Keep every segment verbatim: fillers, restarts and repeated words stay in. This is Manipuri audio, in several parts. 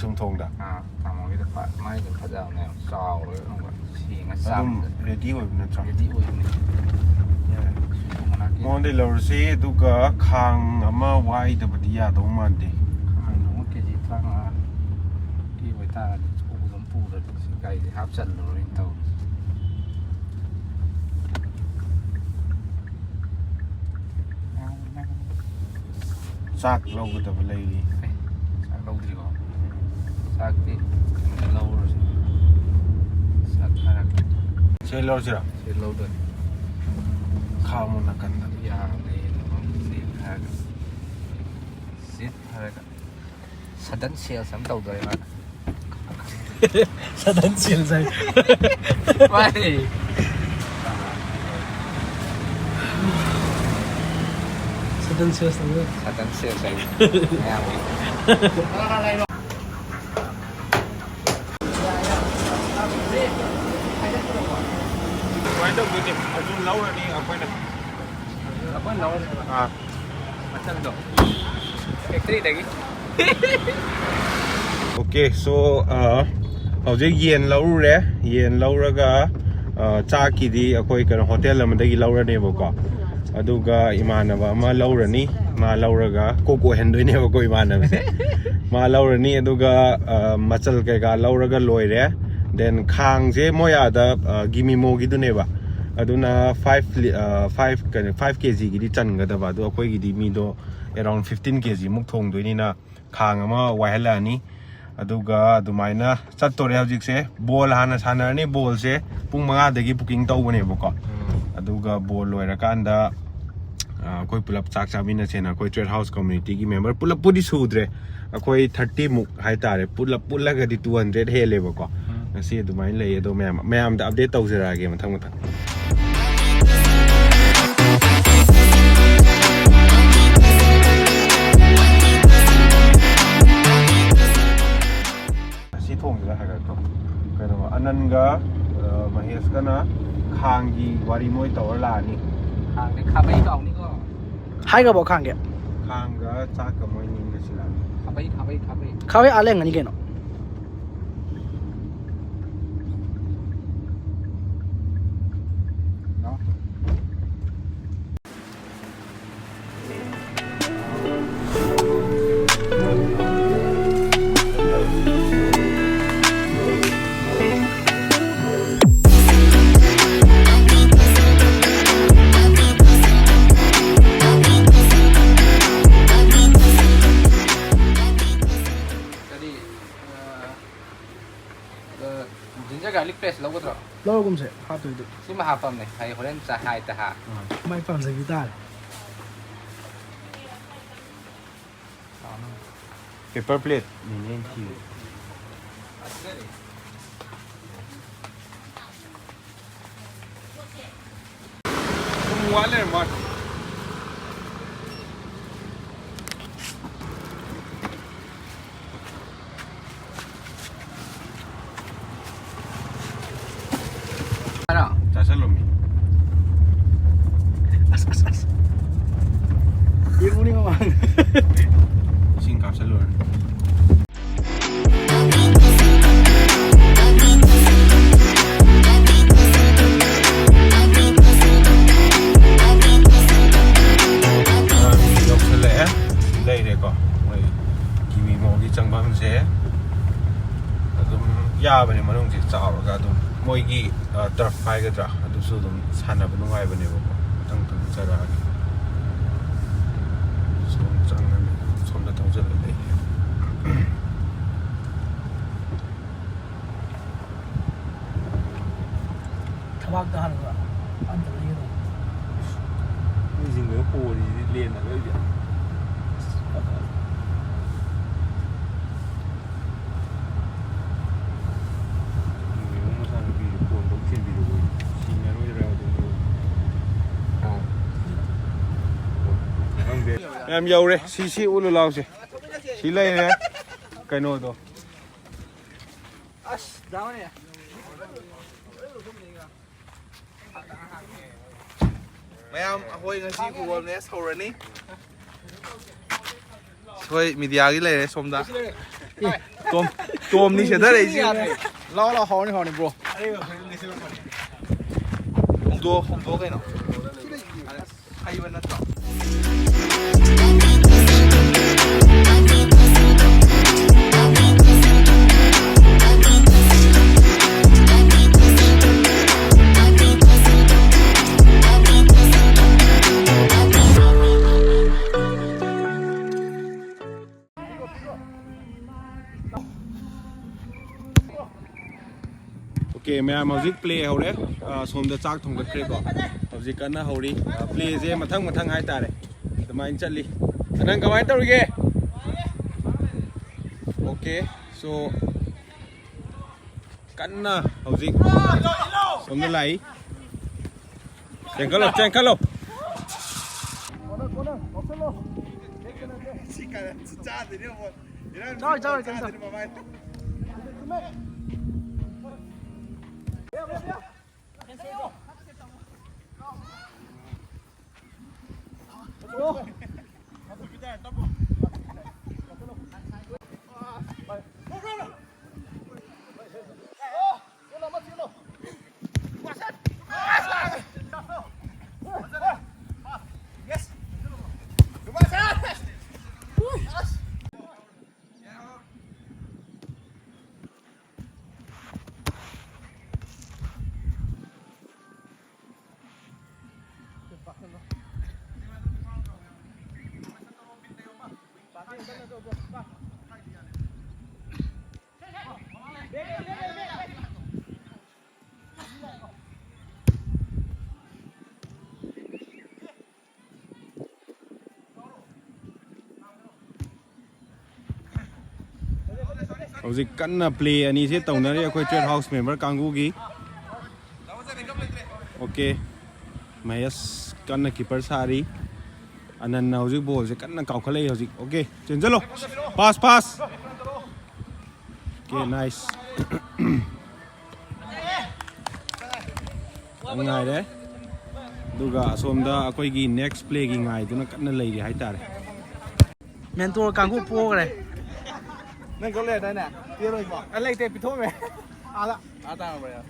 ꯁꯨꯝ ꯊꯣꯡꯗ꯫ ꯑꯥ, ꯇꯥꯃꯣꯒꯤꯗ ꯄꯥ-, ꯃꯥꯏꯗꯣ ꯐꯖꯕꯅꯦꯕ, ꯆꯥꯎꯔꯒ ꯑꯗꯨꯒ ꯁꯦꯡꯉ ꯑꯗꯨꯝ ꯆꯥꯕꯗ ꯔꯦꯗꯤ ꯑꯣꯏꯕ ꯅꯠꯇ꯭ꯔꯣ? ꯔꯦꯗꯤ ꯑꯣꯏꯕꯅꯦ꯫ ꯁꯨꯝ ꯃꯅꯥꯛꯀꯤ ꯃꯉꯣꯟꯗꯩ ꯂꯧꯔꯁꯤ, ꯑꯗꯨꯒ ꯈꯥꯡ ꯑꯃ ꯋꯥꯏꯗꯕꯗꯤ ꯌꯥꯗꯧ ꯃꯥꯟꯗꯦ꯫ ꯈꯥꯡ ꯑꯃ ꯀꯦ ꯖꯤ ꯇꯔꯥꯃꯉꯥ ꯄꯤ ꯑꯣꯏꯇꯥꯔꯗꯤ ꯄꯨ-, ꯑꯗꯨꯝ ꯄꯨꯔꯗꯤ ꯁꯤ ꯒꯥꯔꯤꯁꯦ ꯍꯥꯞꯆꯜꯂꯔꯣꯏꯅ ꯇꯧꯔꯤꯁꯦ꯫ ꯆꯥꯛ ꯂꯧꯒꯗꯕ ꯂꯩꯔꯤ꯫ ꯑꯦ, ꯆꯥꯛ ꯂꯧꯗ꯭ꯔꯤꯕꯣ? ꯆꯥꯛꯇꯤ ꯂꯧꯔꯁꯤ꯫ ꯆꯥꯛ ꯊꯥꯔꯛꯀꯦ꯫ ꯁꯤ ꯂꯧꯔꯁꯤꯔꯣ? ꯁꯤ ꯂꯧꯗꯣꯏꯅꯤ꯫ ꯈꯥꯝꯃꯣ ꯅꯥꯀꯟꯗ꯫ ꯌꯥꯔꯦ, ꯁꯤ ꯊꯥꯔꯒ꯫ ꯁꯤ ꯊꯥꯔꯒ꯫ Sudden sales ꯑꯃ ꯇꯧꯗꯣꯔꯦ ꯃꯥ꯫ Sudden sales ꯍꯥꯏ꯫ ꯃꯥꯅꯦ꯫ Sudden sales ꯇꯧꯗꯣꯔꯦ꯫ Sudden sales ꯍꯥꯏ꯫ ꯃꯌꯥꯝꯒꯤ꯫ ꯀꯃꯥꯏꯅ ꯇꯧꯗꯣꯏꯅꯤ? ꯑꯗꯨ ꯂꯧꯔꯅꯤ ꯑꯩꯈꯣꯏꯅ꯫ ꯑꯩꯈꯣꯏꯅ ꯂꯧꯔꯁꯦ꯫ ꯑꯥ꯫ ꯃꯆꯜꯗꯣ꯫ Factory ꯗꯒꯤ꯫ Okay, so, ꯑ, ꯍꯧꯖꯤꯛ ꯌꯦꯟ ꯂꯧꯔꯨꯔꯦ꯫ ꯌꯦꯟ ꯂꯧꯔꯒ, ꯑ, ꯆꯥꯛꯀꯤꯗꯤ ꯑꯩꯈꯣꯏ ꯀꯩꯅꯣ ꯍꯣꯇꯦꯜ ꯑꯃꯗꯒꯤ ꯂꯧꯔꯅꯦꯕꯀꯣ꯫ ꯑꯗꯨꯒ ꯏꯃꯥꯟꯅꯕ ꯑꯃ ꯂꯧꯔꯅꯤ꯫ ꯃꯥ ꯂꯧꯔꯒ ꯀꯣꯛ ꯑꯣꯏꯍꯟꯗꯣꯏꯅꯦꯕꯀꯣ ꯏꯃꯥꯟꯅꯕꯁꯦ꯫ ꯃꯥ ꯂꯧꯔꯅꯤ꯫ ꯑꯗꯨꯒ, ꯑ, ꯃꯆꯜ ꯀꯩꯀꯥ ꯂꯧꯔꯒ ꯂꯣꯏꯔꯦ꯫ Then ꯈꯥꯡꯁꯦ ꯃꯣꯏ ꯑꯥꯗ, ꯑ, ꯒꯤꯃꯤꯃꯣꯒꯤꯗꯨꯅꯦꯕ꯫ ꯑꯗꯨꯅ five ꯂꯤ-, ꯑ, five ꯀꯩꯅꯣ, five ꯀꯦ ꯖꯤꯒꯤꯗꯤ ꯆꯟꯒꯗꯕ꯫ ꯑꯗꯣ ꯑꯩꯈꯣꯏꯒꯤꯗꯤ ꯃꯤꯗꯣ around fifteen ꯀꯦ ꯖꯤꯃꯨꯛ ꯊꯣꯡꯗꯣꯏꯅꯤꯅ ꯈꯥꯡ ꯑꯃ ꯋꯥꯏꯍꯜꯂꯛꯑꯅꯤ꯫ ꯑꯗꯨꯒ ꯑꯗꯨꯃꯥꯏꯅ ꯆꯠꯇꯣꯔꯦ ꯍꯧꯖꯤꯛꯁꯦ꯫ ꯕꯣꯜ ꯍꯥꯟꯅ ꯁꯥꯟꯅꯔꯅꯤ꯫ ꯕꯣꯜꯁꯦ ꯄꯨꯡ ꯃꯉꯥꯗꯒꯤ booking ꯇꯧꯕꯅꯦꯕꯀꯣ꯫ ꯑꯗꯨꯒ ꯕꯣꯜ ꯂꯣꯏꯔꯀꯥꯟꯗ, ꯑ, ꯑꯩꯈꯣꯏ ꯄꯨꯂꯞ ꯆꯥꯛ ꯆꯥꯃꯤꯟꯅꯁꯦꯅ ꯑꯩꯈꯣꯏ Trade House community ꯒꯤ member ꯄꯨꯂꯞꯄꯨꯗꯤ ꯁꯨꯗ꯭ꯔꯦ꯫ ꯑꯩꯈꯣꯏ thirty ꯃꯨꯛ ꯍꯥꯏꯇꯥꯔꯦ꯫ ꯄꯨꯂꯞ ꯄꯨꯜꯂꯒꯗꯤ two hundred ꯍꯦꯜꯂꯦꯕꯀꯣ꯫ ꯉꯁꯤ ꯑꯗꯨꯃꯥꯏꯅ ꯂꯩ꯫ ꯑꯗꯣ ꯃꯌꯥꯝ, ꯃꯌꯥꯝꯗ update ꯇꯧꯖꯔꯛꯑꯒꯦ ꯃꯊꯪ ꯃꯊꯪ꯫ ꯑꯁꯤ ꯊꯣꯡꯁꯤꯗ ꯍꯥꯏꯒꯠꯈ꯭ꯔꯣ꯫ ꯀꯩꯅꯣ, ꯑꯅꯟꯒ, ꯑ, ꯃꯍꯦꯁꯀꯅ ꯈꯥꯡꯒꯤ ꯋꯥꯔꯤ ꯃꯣꯏ ꯇꯧꯔ ꯂꯥꯛꯑꯅꯤ꯫ ꯈꯥꯡꯗꯤ ꯈꯥꯕꯩ ꯀꯥꯎꯅꯤꯀꯣ꯫ ꯍꯥꯏꯈ꯭ꯔꯕꯣ ꯈꯥꯡꯒꯦ? ꯈꯥꯡꯒ ꯆꯥꯛꯀ ꯃꯣꯏ ꯅꯤꯡꯒ ꯁꯤꯜꯂꯛꯑꯅꯤ꯫ ꯈꯥꯕꯩ, ꯈꯥꯕꯩ, ꯈꯥꯕꯩ꯫ ꯈꯥꯕꯩ ꯑꯥ ꯂꯩꯔꯝꯒꯅꯤ ꯀꯩꯅꯣ꯫ ꯅꯣ꯫ ꯀꯔꯤ, ꯑ, ꯑ, ginger garlic paste ꯂꯧꯒꯗ꯭ꯔꯣ? ꯂꯧꯔꯒꯨꯝꯁꯦ, ꯍꯥꯞꯇꯣꯏꯗꯤ꯫ ꯁꯤꯃ ꯍꯥꯞꯄꯝꯅꯦ, ꯍꯥꯏ ꯍꯣꯔꯦꯟ ꯆꯥ ꯍꯥꯏ ꯇ ꯍꯥ꯫ ꯑꯥ, ꯃꯥꯏ ꯄꯥꯝꯖꯕꯤ ꯇꯥꯔꯦ꯫ Paper plate ꯅꯤꯅꯦ ꯑꯩꯅ ꯊꯤꯔꯤꯁꯦ꯫ ꯄꯨꯡ ꯋꯥꯠ ꯂꯩꯔꯝꯃꯣꯏ꯫ ꯍꯥꯏꯔꯣ? ꯆꯥꯁꯜꯂꯣꯃꯤ꯫ ꯑꯁ, ꯑꯁ, ꯑꯁ꯫ ꯌꯦꯡꯉꯨꯅꯦ ꯃꯃꯥꯡ꯫ ꯏꯁꯤꯡ ꯀꯥꯞꯁꯜꯂꯨꯔꯅꯤ꯫ ꯑ, ꯌꯧꯁꯜꯂꯛꯑꯦ꯫ ꯂꯩꯔꯦꯀꯣ꯫ ꯃꯣꯏ ꯀꯤꯃꯤ ꯃꯣꯒꯤ ꯆꯪꯐꯝꯁꯦ ꯑꯗꯨꯝ ꯌꯥꯕꯅꯦ, ꯃꯅꯨꯡꯁꯦ ꯆꯥꯎꯔꯒ ꯑꯗꯨꯝ ꯃꯣꯏꯒꯤ, ꯑ, turf ꯍꯥꯏꯒꯗ꯭ꯔꯥ, ꯑꯗꯨꯁꯨ ꯑꯗꯨꯝ ꯁꯥꯟꯅꯕ ꯅꯨꯡꯉꯥꯏꯕꯅꯦꯕꯀꯣ꯫ ꯃꯊꯪ ꯃꯊꯪ ꯆꯠꯂꯛꯑꯒꯦ꯫ ꯁꯣꯝ ꯆꯪꯉꯅꯤ, ꯁꯣꯝꯗ ꯊꯧꯖꯤꯜꯂ ꯂꯩ꯫ ꯊꯕꯥꯛꯇ ꯍꯥꯟꯅ ꯑꯝꯇ ꯂꯩꯒꯗꯧꯕ꯫ ꯃꯤꯁꯤꯡꯗꯨꯅ ꯄꯣꯔꯤꯁꯤꯗꯤ ꯂꯦꯟꯅ ꯂꯣꯏꯗꯤ꯫ ꯃꯆꯥꯅꯨꯄꯤꯁꯦ ꯐꯣꯟ ꯇꯧ ꯊꯤꯟꯕꯤꯔꯛꯑꯣ꯫ ꯁꯤꯅꯔꯣꯏꯗ꯭ꯔꯥ ꯑꯗꯨꯝ ꯈꯪꯗꯦ꯫ ꯌꯥꯝ ꯌꯧꯔꯦ꯫ ꯁꯤ, ꯁꯤ ꯎꯠꯂꯨ ꯂꯥꯎꯁꯦ꯫ ꯁꯤ ꯂꯩꯔꯦ꯫ ꯀꯩꯅꯣꯗꯣ꯫ ꯑꯁ, ꯗꯥꯎꯅꯦ꯫ ꯃꯌꯥꯝ, ꯑꯩꯈꯣꯏ ꯉꯁꯤ football match ꯍꯧꯔꯅꯤ꯫ ꯑꯩꯈꯣꯏ ꯃꯤꯗꯤꯌꯥꯒꯤ ꯂꯩꯔꯦ ꯁꯣꯝꯗ꯫ ꯇꯣꯝ, ꯇꯣꯝꯅꯤ ꯁꯦꯠꯊꯔꯛꯏꯁꯤ꯫ ꯂꯥꯎ, ꯂꯥꯎ, ꯍꯥꯎꯅꯤ, ꯍꯥꯎꯅꯤ, bro꯫ ꯍꯣꯡꯗꯣꯛ, ꯍꯣꯡꯗꯣꯛ ꯀꯩꯅꯣ꯫ ꯍꯩꯕ ꯅꯠꯇ꯭ꯔꯣ? Okay, ꯃꯌꯥꯝ ꯍꯧꯖꯤꯛ play ꯍꯧꯔꯦ꯫ ꯑ, ꯁꯣꯝꯗ ꯆꯥꯛ ꯊꯣꯡꯒꯠꯈ꯭ꯔꯦꯀꯣ꯫ ꯍꯧꯖꯤꯛ ꯀꯟꯅ ꯍꯧꯔꯤ꯫ ꯑ, playꯁꯦ ꯃꯊꯪ ꯃꯊꯪ ꯍꯥꯏꯇꯥꯔꯦ꯫ ꯑꯗꯨꯃꯥꯏꯅ ꯆꯠꯂꯤ꯫ ꯅꯪ ꯀꯃꯥꯏꯅ ꯇꯧꯔꯤꯒꯦ? Okay, so ꯀꯟꯅ ꯍꯧꯖꯤꯛ ꯁꯣꯝꯗ ꯂꯥꯛꯏ꯫ ꯆꯦꯟꯈꯠꯂꯣ, ꯆꯦꯟꯈꯠꯂꯣ꯫ ꯆꯥꯔꯣꯏ, ꯆꯥꯔꯣꯏ, ꯀꯩꯝ ꯇꯧꯔꯣꯏ꯫ ꯍꯧꯖꯤꯛ ꯀꯟꯅ play ꯑꯅꯤꯁꯦ ꯇꯧꯅꯔꯤ ꯑꯩꯈꯣꯏ Trade House member ꯀꯥꯡꯕꯨꯒꯤ꯫ Okay, Mahesh ꯀꯟꯅ keeper ꯁꯥꯔꯤ꯫ ꯑꯅꯟꯅ ꯍꯧꯖꯤꯛ ballꯁꯦ ꯀꯟꯅ ꯀꯥꯎꯈꯠꯂꯛꯏ ꯍꯧꯖꯤꯛ꯫ Okay, ꯆꯦꯟꯖꯜꯂꯣ꯫ Pass, pass꯫ Okay, nice꯫ ꯉꯥꯏꯔꯦ꯫ ꯑꯗꯨꯒ ꯑꯁꯣꯝꯗ ꯑꯩꯈꯣꯏꯒꯤ next playꯒꯤ ꯉꯥꯏꯗꯨꯅ ꯀꯟꯅ ꯂꯩꯔꯤ ꯍꯥꯏꯇꯥꯔꯦ꯫ ꯃꯦꯟꯇꯣꯔ ꯀꯥꯡꯕꯨ ꯄꯣꯈ꯭ꯔꯦ꯫ ꯅꯪ ꯒꯣꯜ ꯂꯩꯔꯗꯥꯏꯅꯦ? ꯄꯤꯔꯣꯏꯀꯣ? ꯑ, ꯂꯩꯇꯦ, ꯄꯤꯊꯣꯛꯑꯝꯃꯦ꯫ ꯑꯥꯗ꯫ ꯑꯥ ꯇꯥꯔꯝꯕ꯭ꯔꯥ?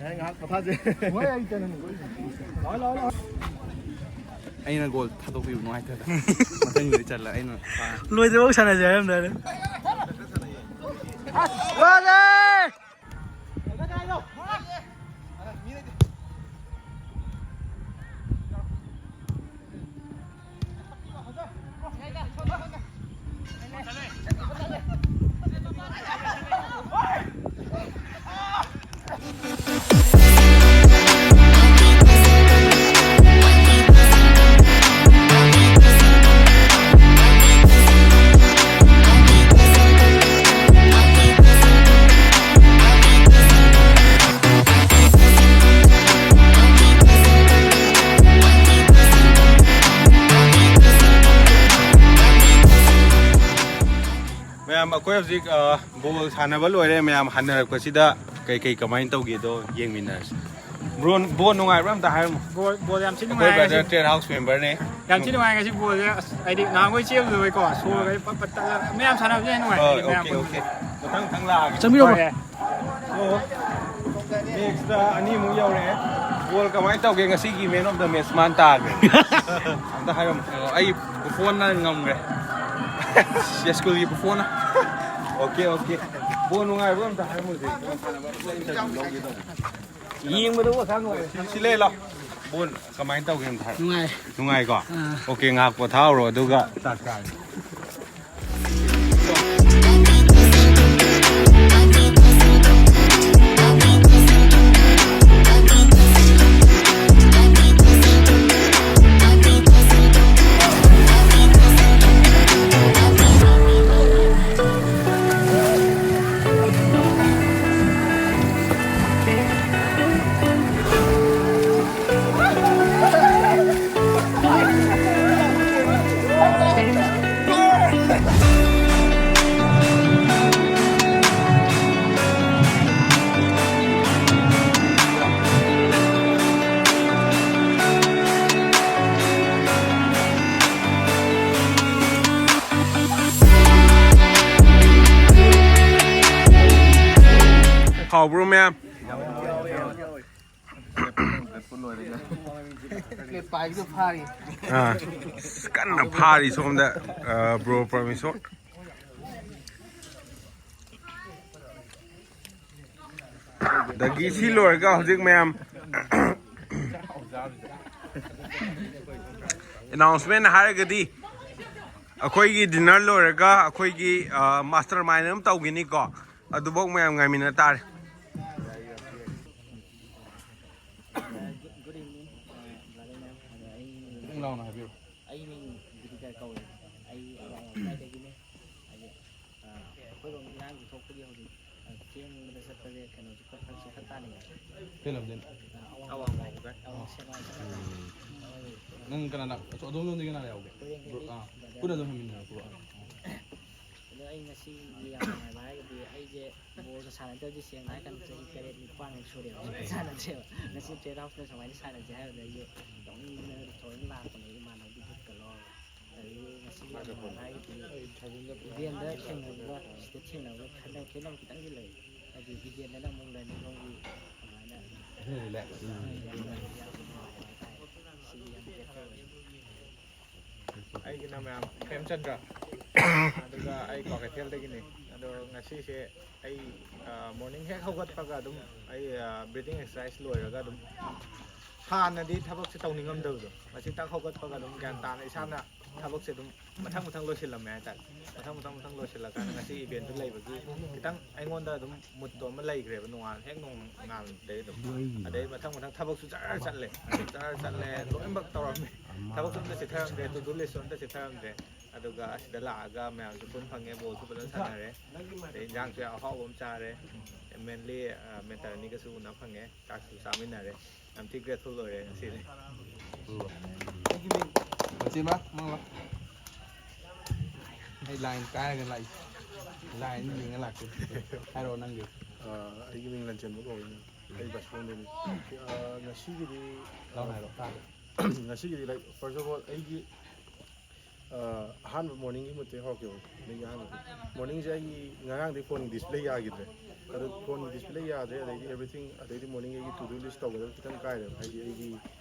ꯑꯦ, ꯉꯥꯏꯍꯥꯛ ꯄꯣꯊꯥꯁꯦ꯫ ꯍꯣꯏ, ꯑꯩ ꯆꯠꯂꯅꯤ꯫ ꯂꯥꯛꯑꯣ, ꯂꯥꯛꯑꯣ, ꯂꯥꯛꯑꯣ꯫ ꯑꯩꯅ ꯒꯣꯜ ꯊꯥꯗꯣꯛꯄꯤꯕ ꯅꯨꯡꯉꯥꯏꯇꯗꯅ꯫ ꯃꯊꯪꯗꯗꯤ ꯆꯜꯂꯦ, ꯑꯩꯅ ꯐꯥ- ꯂꯣꯏꯗ꯭ꯔꯤꯐꯥꯎ ꯁꯥꯟꯅꯁꯦ ꯍꯥꯏꯔꯝꯗꯥꯏꯗ꯫ ꯋꯥꯔꯦ! ꯃꯌꯥꯝ, ꯑꯩꯈꯣꯏ ꯍꯧꯖꯤꯛ, ꯑ, ꯕꯣꯜ ꯁꯥꯟꯅꯕ ꯂꯣꯏꯔꯦ꯫ ꯃꯌꯥꯝ ꯍꯟꯅꯔꯛꯄꯁꯤꯗ ꯀꯩꯀꯩ ꯀꯃꯥꯏꯅ ꯇꯧꯒꯦꯗꯣ ꯌꯦꯡꯃꯤꯟꯅꯔꯁꯤ꯫ ꯕ꯭ꯔꯣ, ꯕꯣꯜ ꯅꯨꯡꯉꯥꯏꯕ꯭ꯔꯥ ꯑꯝꯇ ꯍꯥꯏꯔꯝꯃꯣ꯫ ꯕꯣꯜ, ꯕꯣꯜ ꯌꯥꯝ ꯊꯤ ꯑꯩꯈꯣꯏ ꯅꯨꯡꯉꯥꯏ ꯕ꯭ꯔꯗꯔ ꯉꯁꯤ꯫ ꯇ꯭ꯔꯦꯟ ꯍꯥꯎꯁ ꯃꯦꯝꯕꯔꯅꯦ꯫ ꯌꯥꯝ ꯊꯤ ꯅꯨꯡꯉꯥꯏ ꯉꯁꯤ ꯕꯣꯜꯁꯦ꯫ ꯑꯁ, ꯍꯥꯏꯗꯤ ꯅꯍꯥꯟꯈꯣꯏ ꯆꯦꯜꯂꯨꯗꯕꯩꯀꯣ, ꯁꯣꯔꯒꯁꯦ ꯄꯠ ꯄꯠ ꯇꯠꯂꯒ ꯃꯌꯥꯝ ꯁꯥꯟꯅꯕꯁꯦ ꯍꯦꯟꯅ ꯅꯨꯡꯉꯥꯏ꯫ ꯍꯣꯏ, ꯍꯥꯏꯗꯤ ꯃꯌꯥꯝ ꯑꯣꯀꯦ, ꯄꯨꯟꯕꯁꯦ꯫ ꯑꯣꯀꯦ꯫ ꯃꯊꯪ, ꯃꯊꯪ ꯂꯥꯛꯑꯒꯦ꯫ ꯆꯪꯕꯤꯔꯣ, ꯍꯣꯏ, ꯕ꯭ꯔꯣ꯫ ꯌꯥꯏ꯫ ꯑꯣ, ꯅꯦꯛꯁꯇ ꯑꯅꯤꯃꯨꯛ ꯌꯧꯔꯛꯑꯦ꯫ ꯕꯣꯜ ꯀꯃꯥꯏꯅ ꯇꯧꯒꯦ? ꯉꯁꯤꯒꯤ man of the match ꯃꯥꯅ ꯇꯥꯈ꯭ꯔꯦ꯫ ꯑꯝꯇ ꯍꯥꯏꯔꯝꯃꯣ꯫ ꯑꯣ, ꯑꯩ ꯕꯨꯐꯣꯟꯅ ꯉꯝꯈ꯭ꯔꯦ꯫ ꯁ꯭ꯀꯨꯜꯒꯤ ꯕꯨꯐꯣꯟꯅ꯫ Okay, okay. ꯕꯣꯜ ꯅꯨꯡꯉꯥꯏꯕ꯭ꯔꯣ? ꯑꯝꯇ ꯍꯥꯏꯔꯝꯃꯨꯁꯦ꯫ ꯕꯣꯜ ꯁꯥꯟꯅꯕ ꯑꯝꯇ ꯏꯟꯇꯔꯚ꯭ꯌꯨ ꯂꯧꯒꯦ ꯇꯧꯕ꯫ ꯌꯦꯡꯕꯗꯕꯨ ꯑꯁꯥꯡ ꯅꯨꯡꯉꯥꯏꯔꯦ꯫ ꯁꯤ, ꯁꯤ ꯂꯩ ꯂꯥꯎ꯫ ꯕꯣꯜ ꯀꯃꯥꯏꯅ ꯇꯧꯒꯦ ꯑꯝꯇ ꯍꯥꯏꯔꯣ꯫ ꯅꯨꯡꯉꯥꯏ꯫ ꯅꯨꯡꯉꯥꯏꯀꯣ? ꯑꯥ꯫ ꯑꯣꯀꯦ, ꯉꯥꯏꯍꯥꯛ ꯄꯣꯊꯥꯍꯧꯔꯣ, ꯑꯗꯨꯒ ꯆꯥꯛ ꯆꯥꯔꯁꯤ꯫ ꯍꯥꯎꯕ꯭ꯔꯣ ꯃꯌꯥꯝ? ꯑꯥ, ꯑꯁ, ꯀꯟꯅ ꯐꯥꯔꯤ ꯁꯣꯝꯗ, ꯑꯥ, ꯕ꯭ꯔꯣ ꯄ꯭ꯔꯃꯦꯁꯣꯔ꯫ ꯑꯗꯒꯤ ꯁꯤ ꯂꯣꯏꯔꯒ ꯍꯧꯖꯤꯛ ꯃꯌꯥꯝ ꯑꯦꯅꯥꯎꯟꯁꯃꯦꯟ ꯍꯥꯏꯔꯒꯗꯤ ꯑꯩꯈꯣꯏꯒꯤ ꯗꯤꯅꯔ ꯂꯣꯏꯔꯒ ꯑꯩꯈꯣꯏꯒꯤ, ꯑ, ꯃꯥꯁꯇꯔ ꯃꯥꯏꯟ ꯑꯃ ꯇꯧꯒꯅꯤꯀꯣ꯫ ꯑꯗꯨꯐꯥꯎ ꯃꯌꯥꯝ ꯉꯥꯏꯃꯤꯟꯅ ꯇꯥꯔꯦ꯫ Good evening, uh, brother ꯃꯌꯥꯝ꯫ ꯑꯗꯣ ꯑꯩ ꯈꯤꯇꯪ ꯂꯥꯎꯅ ꯍꯥꯏꯕꯤꯔꯣ꯫ ꯑꯩ ꯃꯤꯡ ꯒꯤꯔꯤꯙꯔ ꯀꯧꯋꯦ꯫ ꯑꯩ ꯑꯋꯥꯡ ꯂꯝꯈꯥꯏꯗꯒꯤꯅꯦ꯫ ꯍꯥꯏꯗꯤ, ꯑ, ꯑꯩꯈꯣꯏꯔꯣꯝ ꯏꯔꯥꯡꯁꯨ ꯊꯣꯛꯄꯒꯤ ꯍꯧꯖꯤꯛ, ꯑ, ꯊꯦꯡꯕꯗ ꯆꯠꯄꯁꯦ ꯀꯩꯅꯣꯁꯨ ꯈꯔ ꯐꯔꯛꯁꯨ ꯈꯔ ꯇꯥꯅꯩꯌꯦ꯫ ꯀꯩ ꯂꯝꯗꯩꯅꯣ? ꯑ, ꯑꯋꯥꯡ ꯑꯋꯥꯡ ꯂꯝꯈꯥꯏ꯫ ꯑꯋꯥꯡ ꯁꯦꯛꯃꯥꯏ ꯆꯠꯄꯗ꯫ ꯎꯝ꯫ ꯅꯪ ꯀꯅꯥꯅ, ꯑꯗꯣꯝꯂꯣꯝꯗꯒꯤ ꯀꯅꯥ ꯌꯥꯎꯒꯦ? ꯀꯣꯏꯔꯦꯡꯒꯩꯗꯒꯤ ꯑꯥ, brother꯫ ꯄꯨꯟꯅ ꯑꯗꯨꯝ ꯍꯟꯃꯤꯟꯅꯔꯛꯄ꯭ꯔꯣ? ꯑꯗꯣ ꯑꯩ ꯉꯁꯤꯒꯤ ꯌꯥꯝ ꯅꯨꯡꯉꯥꯏꯕ ꯍꯥꯏꯔꯒꯗꯤ ꯑꯩꯁꯦ ꯕꯣꯜꯒ ꯁꯥꯟꯅꯗꯕꯁꯦ ꯁꯦꯡꯅ ꯍꯥꯏꯔꯀꯥꯟꯗ ꯆꯍꯤ ꯇꯔꯦꯠ ꯅꯤꯄꯥꯟꯃꯨꯛ ꯁꯨꯔꯦꯕ ꯁꯨꯡꯁꯥꯟ ꯁꯥꯟꯅꯗ꯭ꯔꯦꯕ꯫ ꯉꯁꯤ ꯇ꯭ꯔꯦꯠ ꯍꯥꯎꯁꯇ ꯁꯨꯃꯥꯏꯅ ꯁꯥꯟꯅꯁꯦ ꯍꯥꯏꯕꯗ ꯑꯩꯁꯨ ꯅꯣꯛꯅꯤꯡꯗꯅ ꯊꯑꯣꯏꯅ ꯂꯥꯛꯄꯅꯦ ꯏꯃꯥꯟꯅꯕꯒꯤ ꯕꯨꯠꯀ ꯂꯧꯔꯒ꯫ ꯑꯗꯒꯤ ꯉꯁꯤꯒꯤ ꯌꯥꯝ ꯅꯨꯡꯉꯥꯏꯕ ꯍꯥꯏꯔꯒꯗꯤ ꯏꯚꯦꯟꯗ ꯊꯦꯡꯅꯕꯒ ꯁꯤꯗ ꯊꯦꯡꯅꯕꯒ ꯈꯦꯠꯅ-, ꯈꯦꯠꯅꯕ ꯈꯤꯇꯪꯗꯤ ꯂꯩ꯫ ꯍꯥꯏꯗꯤ ꯏꯚꯦꯟꯗꯅ ꯑꯃꯨꯛ ꯂꯔꯅꯤꯡ ꯂꯣꯝꯒꯤ ꯑꯗꯨꯃꯥꯏꯅ ꯎꯝ, ꯔꯤꯂꯦꯛꯁ꯫ ꯎꯝ꯫ ꯌꯥꯝꯅ ꯌꯥꯝꯅ ꯅꯨꯡꯉꯥꯏꯕ ꯍꯥꯏꯇꯥꯔꯦ꯫ ꯁꯤꯒꯤ ꯌꯥꯝ ꯕꯦꯇꯔ ꯑꯣꯏ꯫ ꯑꯩꯒꯤꯅ ꯃꯌꯥꯝ ꯈꯦꯝꯆꯟꯗ꯭ꯔ, ꯑꯗꯨꯒ ꯑꯩ ꯀ꯭ꯋꯥꯀꯩꯊꯦꯜꯗꯒꯤꯅꯤ꯫ ꯑꯗꯣ ꯉꯁꯤꯁꯦ ꯑꯩ, ꯑ, ꯃꯣꯔꯅꯤꯡ ꯍꯦꯛ ꯍꯧꯒꯠꯄꯒ ꯑꯗꯨꯝ ꯑꯩ, ꯑ, ꯕ꯭ꯔꯤꯗꯤꯡ ꯑꯦꯛꯁꯔꯁꯥꯏꯁ ꯂꯣꯏꯔꯒ ꯑꯗꯨꯝ ꯍꯥꯟꯅꯗꯤ ꯊꯕꯛꯁꯦ ꯇꯧꯅꯤꯡꯉꯝꯗꯕꯗꯣ, ꯉꯁꯤ ꯇꯛ ꯍꯧꯒꯠꯄꯒ ꯑꯗꯨꯝ ꯒ꯭ꯌꯥꯟ ꯇꯥꯅ ꯏꯁꯥꯅ ꯊꯕꯛꯁꯦ ꯑꯗꯨꯝ ꯃꯊꯪ ꯃꯊꯪ ꯂꯣꯏꯁꯤꯜꯂꯝꯃꯦ ꯍꯥꯏꯇꯥꯔꯦ꯫ ꯃꯊꯪ ꯃꯊꯪ ꯃꯊꯪ ꯂꯣꯏꯁꯤꯜꯂꯀꯥꯟꯗ ꯉꯁꯤ ꯏꯚꯦꯟꯠꯇꯨ ꯂꯩꯕꯒꯤ ꯈꯤꯇꯪ ꯑꯩꯉꯣꯟꯗ ꯑꯗꯨꯝ ꯃꯨꯠꯇꯣ ꯑꯃ ꯂꯩꯈ꯭ꯔꯦꯕ, ꯅꯣꯡꯉꯥꯟ-, ꯍꯦꯛ ꯅꯣꯡꯉꯥꯟꯕꯗꯩ ꯑꯗꯨꯝ꯫ ꯑꯗꯩ ꯃꯊꯪ ꯃꯊꯪ ꯊꯕꯛꯁꯨ ꯖꯔ ꯆꯠꯂꯦ, ꯖꯔ ꯆꯠꯂꯦ, ꯂꯣꯏꯅꯃꯛ ꯇꯧꯔꯝꯃꯦ꯫ ꯊꯕꯛꯁꯨ ꯑꯝꯇ ꯆꯤꯠꯊꯔꯝꯗ꯭ꯔꯦ, to do list ꯁꯨ ꯑꯝꯇ ꯆꯤꯠꯊꯔꯝꯗ꯭ꯔꯦ꯫ ꯑꯗꯨꯒ ꯑꯁꯤꯗ ꯂꯥꯛꯑꯒ ꯃꯌꯥꯝꯁꯨ ꯄꯨꯟ ꯐꯪꯉꯦ, ꯕꯣꯜꯁꯨ ꯐꯖꯅ ꯁꯥꯟꯅꯔꯦ꯫ ꯑꯗꯩ ꯏꯟꯖꯥꯡꯁꯨ ꯌꯥꯝ ꯑꯍꯥꯎꯕ ꯑꯃ ꯆꯥꯔꯦ꯫ ꯑꯦꯝ ꯑꯦꯜ ꯑꯦ, ꯑ, ꯃꯦꯟꯇꯔ ꯑꯅꯤꯒꯁꯨ ꯎꯅ ꯐꯪꯉꯦ, ꯆꯥꯛꯁꯨ ꯆꯥꯃꯤꯟꯅꯔꯦ꯫ ꯌꯥꯝ ꯊꯤ grateful ꯑꯣꯏꯔꯦ ꯉꯁꯤꯗꯤ꯫ ꯃꯆꯤꯟꯕ, ꯃꯃꯥ꯫ ꯑꯩ ꯂꯥꯏꯟ ꯀꯥꯏꯔꯒ ꯂꯥꯛꯏ꯫ ꯂꯥꯏꯟ ꯌꯦꯡꯉ ꯂꯥꯛꯇꯣꯏꯅꯤ꯫ ꯍꯥꯏꯔꯛꯑꯣ ꯅꯪꯒꯤ꯫ ꯑ, ꯑꯩꯒꯤ ꯃꯤꯡ ꯂꯟꯆꯦꯟꯕ ꯀꯧꯏ꯫ ꯑꯩ ꯕꯁꯄꯣꯟꯗꯒꯤ꯫ ꯑ, ꯉꯁꯤꯒꯤꯗꯤ, ꯂꯥꯎꯅ ꯍꯥꯏꯔꯣ, ꯇꯥꯒꯦ꯫ ꯉꯁꯤꯒꯤꯗꯤ, like, first of all, ꯑꯩꯒꯤ ꯑꯍꯥꯟꯕ ꯃꯣꯔꯅꯤꯡꯒꯤ ꯃꯨꯠꯇꯩ ꯍꯧꯔꯛꯀꯦꯕ꯫ ꯑꯗꯒꯤ ꯑꯍꯥꯟꯕ ꯃꯣꯔꯅꯤꯡꯁꯦ ꯑꯩꯒꯤ ꯉꯔꯥꯡꯗꯩ ꯐꯣꯟꯒꯤ ꯗꯤꯁꯄ꯭ꯂꯦ ꯌꯥꯈꯤꯗ꯭ꯔꯦ꯫ ꯑꯗꯣ ꯐꯣꯟꯒꯤ ꯗꯤꯁꯄ꯭ꯂꯦ ꯌꯥꯗ꯭ꯔꯦ, ꯑꯗꯩꯗꯤ ꯑꯦꯕ꯭ꯔꯤꯊꯤꯡ, ꯑꯗꯩꯗꯤ ꯃꯣꯔꯅꯤꯡ ꯑꯩꯒꯤ ꯇꯨ ꯗꯨ ꯂꯤꯁ ꯇꯧꯒꯗꯕ ꯈꯤꯇꯪ ꯀꯥꯏꯔꯦꯕ꯫ ꯍꯥꯏꯗꯤ ꯑꯩꯒꯤ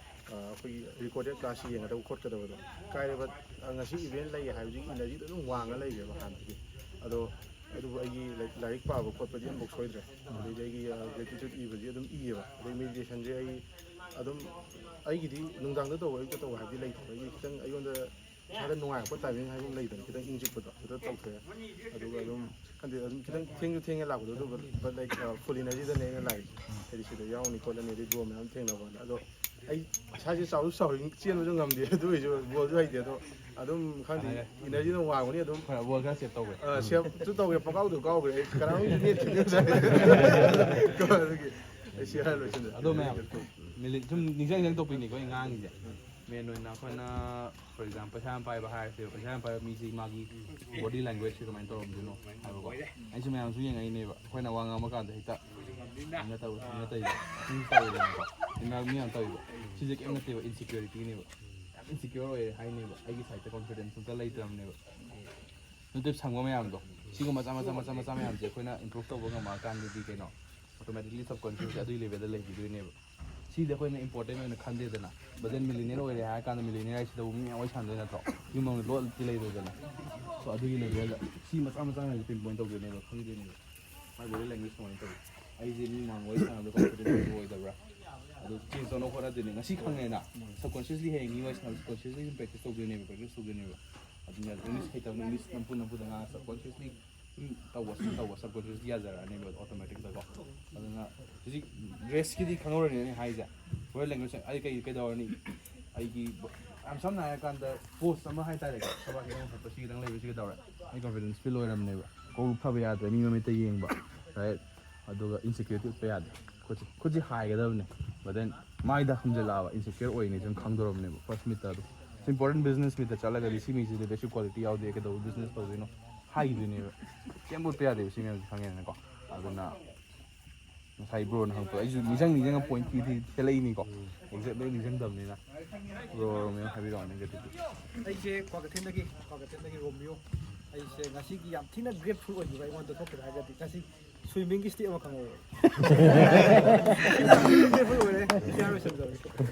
ꯑꯩꯈꯣꯏꯒꯤ ꯔꯤꯀꯣꯔꯗꯦꯠ ꯀ꯭ꯂꯥꯁ ꯌꯦꯡꯒꯗꯕ ꯈꯣꯠꯀꯗꯕꯗꯣ ꯀꯥꯏꯔꯦꯕ꯫ ꯉꯁꯤ ꯏꯚꯦꯟ ꯂꯩ ꯍꯥꯏꯕꯁꯤꯒꯤ ꯏꯅꯔꯖꯤꯗꯣ ꯑꯗꯨꯝ ꯋꯥꯡꯉ ꯂꯩꯔꯦꯕ ꯍꯥꯟꯅꯗꯒꯤ꯫ ꯑꯗꯣ ꯑꯗꯨꯕꯨ ꯑꯩꯒꯤ ꯂꯥꯏꯔꯤꯛ ꯄꯥꯕ ꯈꯣꯠꯄꯗꯤ ꯑꯃꯐꯥꯎ ꯁꯣꯏꯗ꯭ꯔꯦ꯫ ꯑꯗꯩꯗꯤ ꯑꯩꯒꯤ ꯒ꯭ꯔꯦꯇꯤꯇ꯭ꯌꯨꯠ ꯏꯕꯁꯤ ꯑꯗꯨꯝ ꯏꯌꯦꯕ꯫ ꯑꯗꯩ ꯃꯦꯗꯤꯇꯦꯁꯟꯁꯦ ꯑꯩ ꯑꯗꯨꯝ, ꯑꯩꯒꯤꯗꯤ ꯅꯨꯡꯗꯥꯡꯗ ꯇꯧꯕ, ꯑꯌꯨꯛꯇ ꯇꯧꯕ ꯍꯥꯏꯕꯗꯤ ꯂꯩꯇꯕ꯫ ꯑꯩꯒꯤ ꯈꯤꯇꯪ ꯑꯩꯉꯣꯟꯗ ꯏꯁꯥꯗ ꯅꯨꯡꯉꯥꯏꯔꯛꯄ ꯇꯥꯏꯃꯤꯡ ꯍꯥꯏꯕ ꯑꯃ ꯂꯩꯗꯅ, ꯈꯤꯇꯪ ꯏꯪ ꯆꯤꯛꯄꯗꯣ, ꯑꯗꯨꯗ ꯇꯧꯊꯣꯛꯑꯦ꯫ ꯑꯗꯨꯒ ꯑꯗꯨꯝ, ꯈꯪꯗꯦ, ꯑꯗꯨꯝ ꯈꯤꯇꯪ ꯊꯦꯡꯁꯨ ꯊꯦꯡꯉꯦ ꯂꯥꯛꯄꯗꯣ, ꯑꯗꯨꯕꯨ but like full energy ꯗꯅꯦ ꯑꯩꯅ ꯂꯥꯛꯏꯁꯦ꯫ ꯍꯥꯏꯗꯤ ꯁꯤꯗ ꯌꯥꯎꯅꯤ ꯈꯣꯠꯂꯅꯤ, ꯑꯗꯩ ꯕ꯭ꯔꯣ ꯃꯌꯥꯝ ꯊꯦꯡꯅꯕꯅꯦ꯫ ꯑꯗꯣ ꯑꯩ ꯏꯁꯥꯁꯦ ꯆꯥꯎꯁꯨ ꯆꯥꯎꯔꯤ, ꯆꯦꯟꯕꯁꯨ ꯉꯝꯗꯦ, ꯑꯗꯨ ꯑꯣꯏꯁꯨ ꯕꯣꯜꯁꯨ ꯍꯩꯇꯦ꯫ ꯑꯗꯣ ꯑꯗꯨꯝ, ꯈꯪꯗꯦ, ꯏꯅꯔꯖꯤꯅ ꯋꯥꯡꯕꯅꯤ ꯑꯗꯨꯝ꯫ ꯈꯔ ꯕꯣꯜ ꯈꯔ ꯁꯦꯞ ꯇꯧꯈ꯭ꯔꯦ꯫ ꯑ, ꯁꯦꯞꯁꯨ ꯇꯧꯈ꯭ꯔꯦ, ꯄꯪꯀꯥꯎꯗ ꯀꯥꯎꯈ꯭ꯔꯦ꯫ ꯑꯩ ꯀꯅꯥꯝꯁꯨ ꯅꯦꯠꯈꯤꯗꯦ ꯉꯁꯥꯏ꯫ ꯑꯗꯨꯒꯤ ꯑꯩ ꯁꯤ ꯍꯥꯏꯔ ꯂꯣꯏꯁꯤꯟꯖꯔꯦ꯫ ꯑꯗꯣ ꯃꯌꯥꯝ, ꯃꯤꯂꯤꯟ ꯁꯨꯝ ꯅꯤꯡꯁꯤꯡ ꯅꯤꯡꯁꯤꯡ ꯇꯣꯄꯤꯛꯅꯤꯀꯣ ꯑꯩ ꯉꯥꯡꯉꯤꯁꯦ꯫ ꯃꯦꯟ ꯑꯣꯏꯅ ꯑꯩꯈꯣꯏꯅ, for example, ꯄꯩꯁꯥ ꯌꯥꯝ ꯄꯥꯏꯕ ꯍꯥꯏꯔꯁꯦ, ꯄꯩꯁꯥ ꯌꯥꯝ ꯄꯥꯏꯕ ꯃꯤꯁꯤ ꯃꯥꯒꯤ ꯕꯣꯗꯤ ꯂꯦꯡꯒ꯭ꯋꯦꯖꯁꯦ ꯀꯃꯥꯏꯅ ꯇꯧꯔꯝꯗꯣꯏꯅꯣ ꯍꯥꯏꯕꯀꯣ꯫ ꯑꯩꯁꯨ ꯃꯌꯥꯝꯁꯨ ꯌꯦꯡꯉꯛꯏꯅꯦꯕ, ꯑꯩꯈꯣꯏꯅ ꯋꯥ ꯉꯥꯡꯕ ꯀꯥꯟꯗ ꯍꯦꯛꯇ ꯁꯨꯃꯥꯏꯅ ꯇꯧ, ꯁꯨꯃꯥꯏꯅ ꯇꯧꯏꯕ, ꯁꯨꯝ ꯇꯧꯏꯗꯅꯀꯣ꯫ ꯏꯃꯥ ꯃꯤ ꯌꯥꯝ ꯇꯧꯏꯕ꯫ ꯁꯤꯁꯦ ꯀꯩꯝ ꯅꯠꯇꯦꯕ, ꯏꯟꯁꯤꯀ꯭ꯌꯨꯔꯤꯇꯤꯅꯦꯕ꯫ ꯌꯥꯝ ꯏꯟꯁꯤꯀ꯭ꯌꯨꯔ ꯑꯣꯏꯔꯦ ꯍꯥꯏꯅꯦꯕ, ꯑꯩꯒꯤ ꯁꯥꯏꯠꯇ ꯀꯣꯟꯐꯤꯗꯦꯟꯁ ꯑꯝꯇ ꯂꯩꯇ꯭ꯔꯕꯅꯦꯕ꯫ ꯅꯠꯇꯦ, ꯁꯪꯕ ꯃꯌꯥꯝꯗꯣ, ꯁꯤꯒꯨꯝꯕ ꯃꯆꯥ ꯃꯆꯥ ꯃꯆꯥ ꯃꯆꯥ ꯃꯌꯥꯝꯁꯦ ꯑꯩꯈꯣꯏꯅ ꯏꯝꯄ꯭ꯔꯨꯚ ꯇꯧꯕ ꯉꯝꯃꯛꯑꯀꯥꯟꯗꯗꯤ ꯀꯩꯅꯣ, ꯑꯣꯇꯣꯃꯦꯇꯤꯛꯂꯤ ꯁꯕꯀꯣꯟꯁꯤꯌꯁꯁꯦ ꯑꯗꯨꯒꯤ ꯂꯦꯚꯦꯜꯗ ꯂꯩꯈꯤꯗꯣꯏꯅꯦꯕ꯫ ꯁꯤꯗꯤ ꯑꯩꯈꯣꯏꯅ ꯏꯝꯄꯣꯔꯇꯦꯟ ꯑꯣꯏꯅ ꯈꯟꯗꯦꯗꯅ꯫ But then ꯃꯤꯂꯤꯅꯤꯌꯔ ꯑꯣꯏꯔꯦ ꯍꯥꯏꯔ ꯀꯥꯟꯗ ꯃꯤꯂꯤꯅꯤꯌꯔ ꯍꯥꯏꯁꯤꯗꯕꯨ ꯃꯤ ꯃꯌꯥꯝ ꯋꯥꯔꯤ ꯁꯥꯟꯅꯗꯣꯏ ꯅꯠꯇ꯭ꯔꯣ? ꯌꯨꯝ ꯑꯃꯗ ꯂꯣꯟꯇꯤ ꯂꯩꯔꯣꯏꯗꯅ꯫ So ꯑꯗꯨꯒꯤ ꯂꯦꯚꯦꯜꯗ ꯁꯤ ꯃꯆꯥ ꯃꯆꯥ ꯃꯌꯥꯝꯁꯦ ꯄꯤꯟ ꯄꯣꯏꯟ ꯇꯧꯗꯣꯏꯅꯦꯕ, ꯈꯪꯗꯣꯏꯅꯦꯕ꯫ My body language ꯀꯃꯥꯏꯅ ꯇꯧꯏ? ꯑꯩꯁꯦ ꯃꯤ ꯃꯥꯡ ꯋꯥꯔꯤ ꯁꯥꯟꯅꯕꯗ ꯀꯣꯟꯐꯤꯗꯦꯟꯁ ꯑꯣꯏꯗꯕ꯭ꯔꯥ? ꯑꯗꯨ ꯆꯦꯟꯖ ꯇꯧꯅꯕ ꯍꯣꯠꯅꯗꯣꯏꯅꯦ꯫ ꯉꯁꯤ ꯈꯪꯉꯦꯅ, ꯁꯕꯀꯣꯟꯁꯤꯌꯁꯂꯤ ꯍꯌꯦꯡ ꯃꯤ ꯋꯥꯔꯤ ꯁꯥꯟꯅꯕꯗ ꯁꯕꯀꯣꯟꯁꯤꯌꯁꯂꯤ ꯁꯨꯝ ꯄ꯭ꯔꯦꯛꯇꯤꯁ ꯇꯧꯗꯣꯏꯅꯦꯕ, ꯄ꯭ꯔꯦꯛꯇꯤꯁ ꯇꯧꯗꯣꯏꯅꯦꯕ꯫ ꯑꯗꯨꯅ ꯏꯪꯂꯤꯁ ꯍꯩꯇꯕꯅ ꯏꯪꯂꯤꯁ ꯅꯝꯐꯨ ꯅꯝꯐꯨꯗ ꯉꯥꯡꯉ ꯁꯕꯀꯣꯟꯁꯤꯌꯁꯂꯤ ꯁꯨꯝ ꯇꯧꯕ, ꯁꯨꯝ ꯇꯧꯕ, ꯁꯕꯀꯣꯟꯁꯤꯌꯁꯂꯤ ꯌꯥꯖꯔꯛꯑꯅꯦꯕ ꯑꯣꯇꯣꯃꯦꯇꯤꯛꯇꯀꯣ꯫ ꯑꯗꯨꯅ ꯍꯧꯖꯤꯛ ꯔꯦꯁꯀꯤꯗꯤ ꯈꯪꯍꯧꯔꯅꯤ ꯑꯩꯅ ꯍꯥꯏꯁꯦ꯫ ꯕꯣꯗꯤ ꯂꯦꯡꯒ꯭ꯋꯦꯖ ꯑꯩ ꯀꯩ, ꯀꯩꯗꯧꯔꯅꯤ? ꯑꯩꯒꯤ ꯕ-, ꯌꯥꯝ ꯁꯝꯅ ꯍꯥꯏꯔꯀꯥꯟꯗ ꯄꯣꯁ ꯑꯃ ꯍꯥꯏꯇꯥꯔꯦꯀꯣ, ꯊꯕꯛ ꯈꯤꯇꯪ ꯐꯠꯄ ꯁꯤ ꯈꯤꯇꯪ ꯂꯩꯕ ꯁꯤ ꯀꯩꯗꯧꯔꯦ? ꯑꯩ ꯀꯣꯟꯐꯤꯗꯦꯟꯁ ꯐꯤꯜ ꯑꯣꯏꯔꯝꯅꯦꯕ꯫ ꯀꯣꯛ ꯂꯨꯞꯊꯕ ꯌꯥꯗ꯭ꯔꯦ, ꯃꯤ ꯃꯃꯤꯠꯇ ꯌꯦꯡꯕ, ꯔꯥꯏꯠ? ꯑꯗꯨꯒ ꯏꯟꯁꯦꯀ꯭ꯌꯨꯔꯤꯇꯤ ꯎꯠꯄ ꯌꯥꯗꯦ꯫ ꯈꯨꯠꯁꯦ, ꯈꯨꯠꯁꯦ ꯍꯥꯏꯒꯗꯕꯅꯦ, but then ꯃꯥꯏꯗ ꯍꯝꯖꯤꯜꯂꯛꯑꯕ ꯏꯟꯁꯦꯀ꯭ꯌꯨꯔ ꯑꯣꯏꯔꯤꯅꯦ ꯑꯗꯨꯝ ꯈꯪꯗꯣꯔꯕꯅꯦꯕ ꯐꯥꯔꯁ ꯃꯤꯠꯇ꯫ ꯑꯗꯣ ꯏꯝꯄꯣꯔꯇꯦꯟ ꯕꯤꯖꯤꯅꯦꯁ ꯃꯤꯠꯇ ꯆꯠꯂꯒꯗꯤ ꯁꯤ ꯃꯤꯁꯤꯗꯤ ꯂꯤꯗꯔꯁꯤꯞ ꯀ꯭ꯋꯥꯂꯤꯇꯤ ꯌꯥꯎꯗꯦ, ꯀꯩꯗꯧꯕ ꯕꯤꯖꯤꯅꯦꯁ ꯇꯧꯗꯣꯏꯅꯣ ꯍꯥꯏꯈꯤꯗꯣꯏꯅꯦꯕ꯫ ꯀꯩꯝ ꯎꯠꯄ ꯌꯥꯗꯦꯕ ꯁꯤ ꯃꯌꯥꯝꯁꯦ ꯈꯪꯉꯦꯗꯅꯀꯣ꯫ ꯑꯗꯨꯅ ꯉꯁꯥꯏ ꯕ꯭ꯔꯣꯅ ꯍꯪꯉꯛꯄꯗꯣ ꯑꯩꯁꯨ ꯅꯤꯡꯁꯤꯡ ꯅꯤꯡꯁꯤꯡꯉ ꯄꯣꯏꯟ ꯊꯤ ꯊꯤ ꯊꯦꯠꯂꯛꯏꯅꯤꯀꯣ꯫ ꯑꯦꯛꯖꯦꯛ ꯂꯣꯏ ꯅꯤꯡꯁꯤꯡꯗꯕꯅꯤꯅ꯫ ꯕ꯭ꯔꯣ ꯔꯣꯃꯤꯌꯣ ꯍꯥꯏꯕꯤꯔꯛꯑꯣꯅꯦ ꯑꯗꯨꯗꯤ꯫ ꯑꯩꯁꯦ ꯀ꯭ꯋꯥꯀꯩꯊꯦꯜꯗꯒꯤ, ꯀ꯭ꯋꯥꯀꯩꯊꯦꯜꯗꯒꯤ ꯔꯣꯃꯤꯌꯣ꯫ ꯑꯩꯁꯦ ꯉꯁꯤꯒꯤ ꯌꯥꯝ ꯊꯤꯅ ꯒ꯭ꯔꯦꯠꯐꯨꯜ ꯑꯣꯏꯈꯤꯕ ꯑꯩꯉꯣꯟꯗ ꯊꯣꯛꯈꯤꯕ ꯍꯥꯏꯔꯒꯗꯤ ꯉꯁꯤ ꯁ꯭ꯋꯤꯃꯤꯡꯒꯤ ꯁ꯭ꯇꯦꯞ ꯑꯃ ꯈꯪꯍꯧꯔꯦ꯫ ꯒ꯭ꯔꯦꯠꯐꯨꯜ ꯑꯣꯏꯔꯦ꯫ ꯏꯆꯥ ꯂꯣꯏꯁꯟꯖꯔꯒꯦ꯫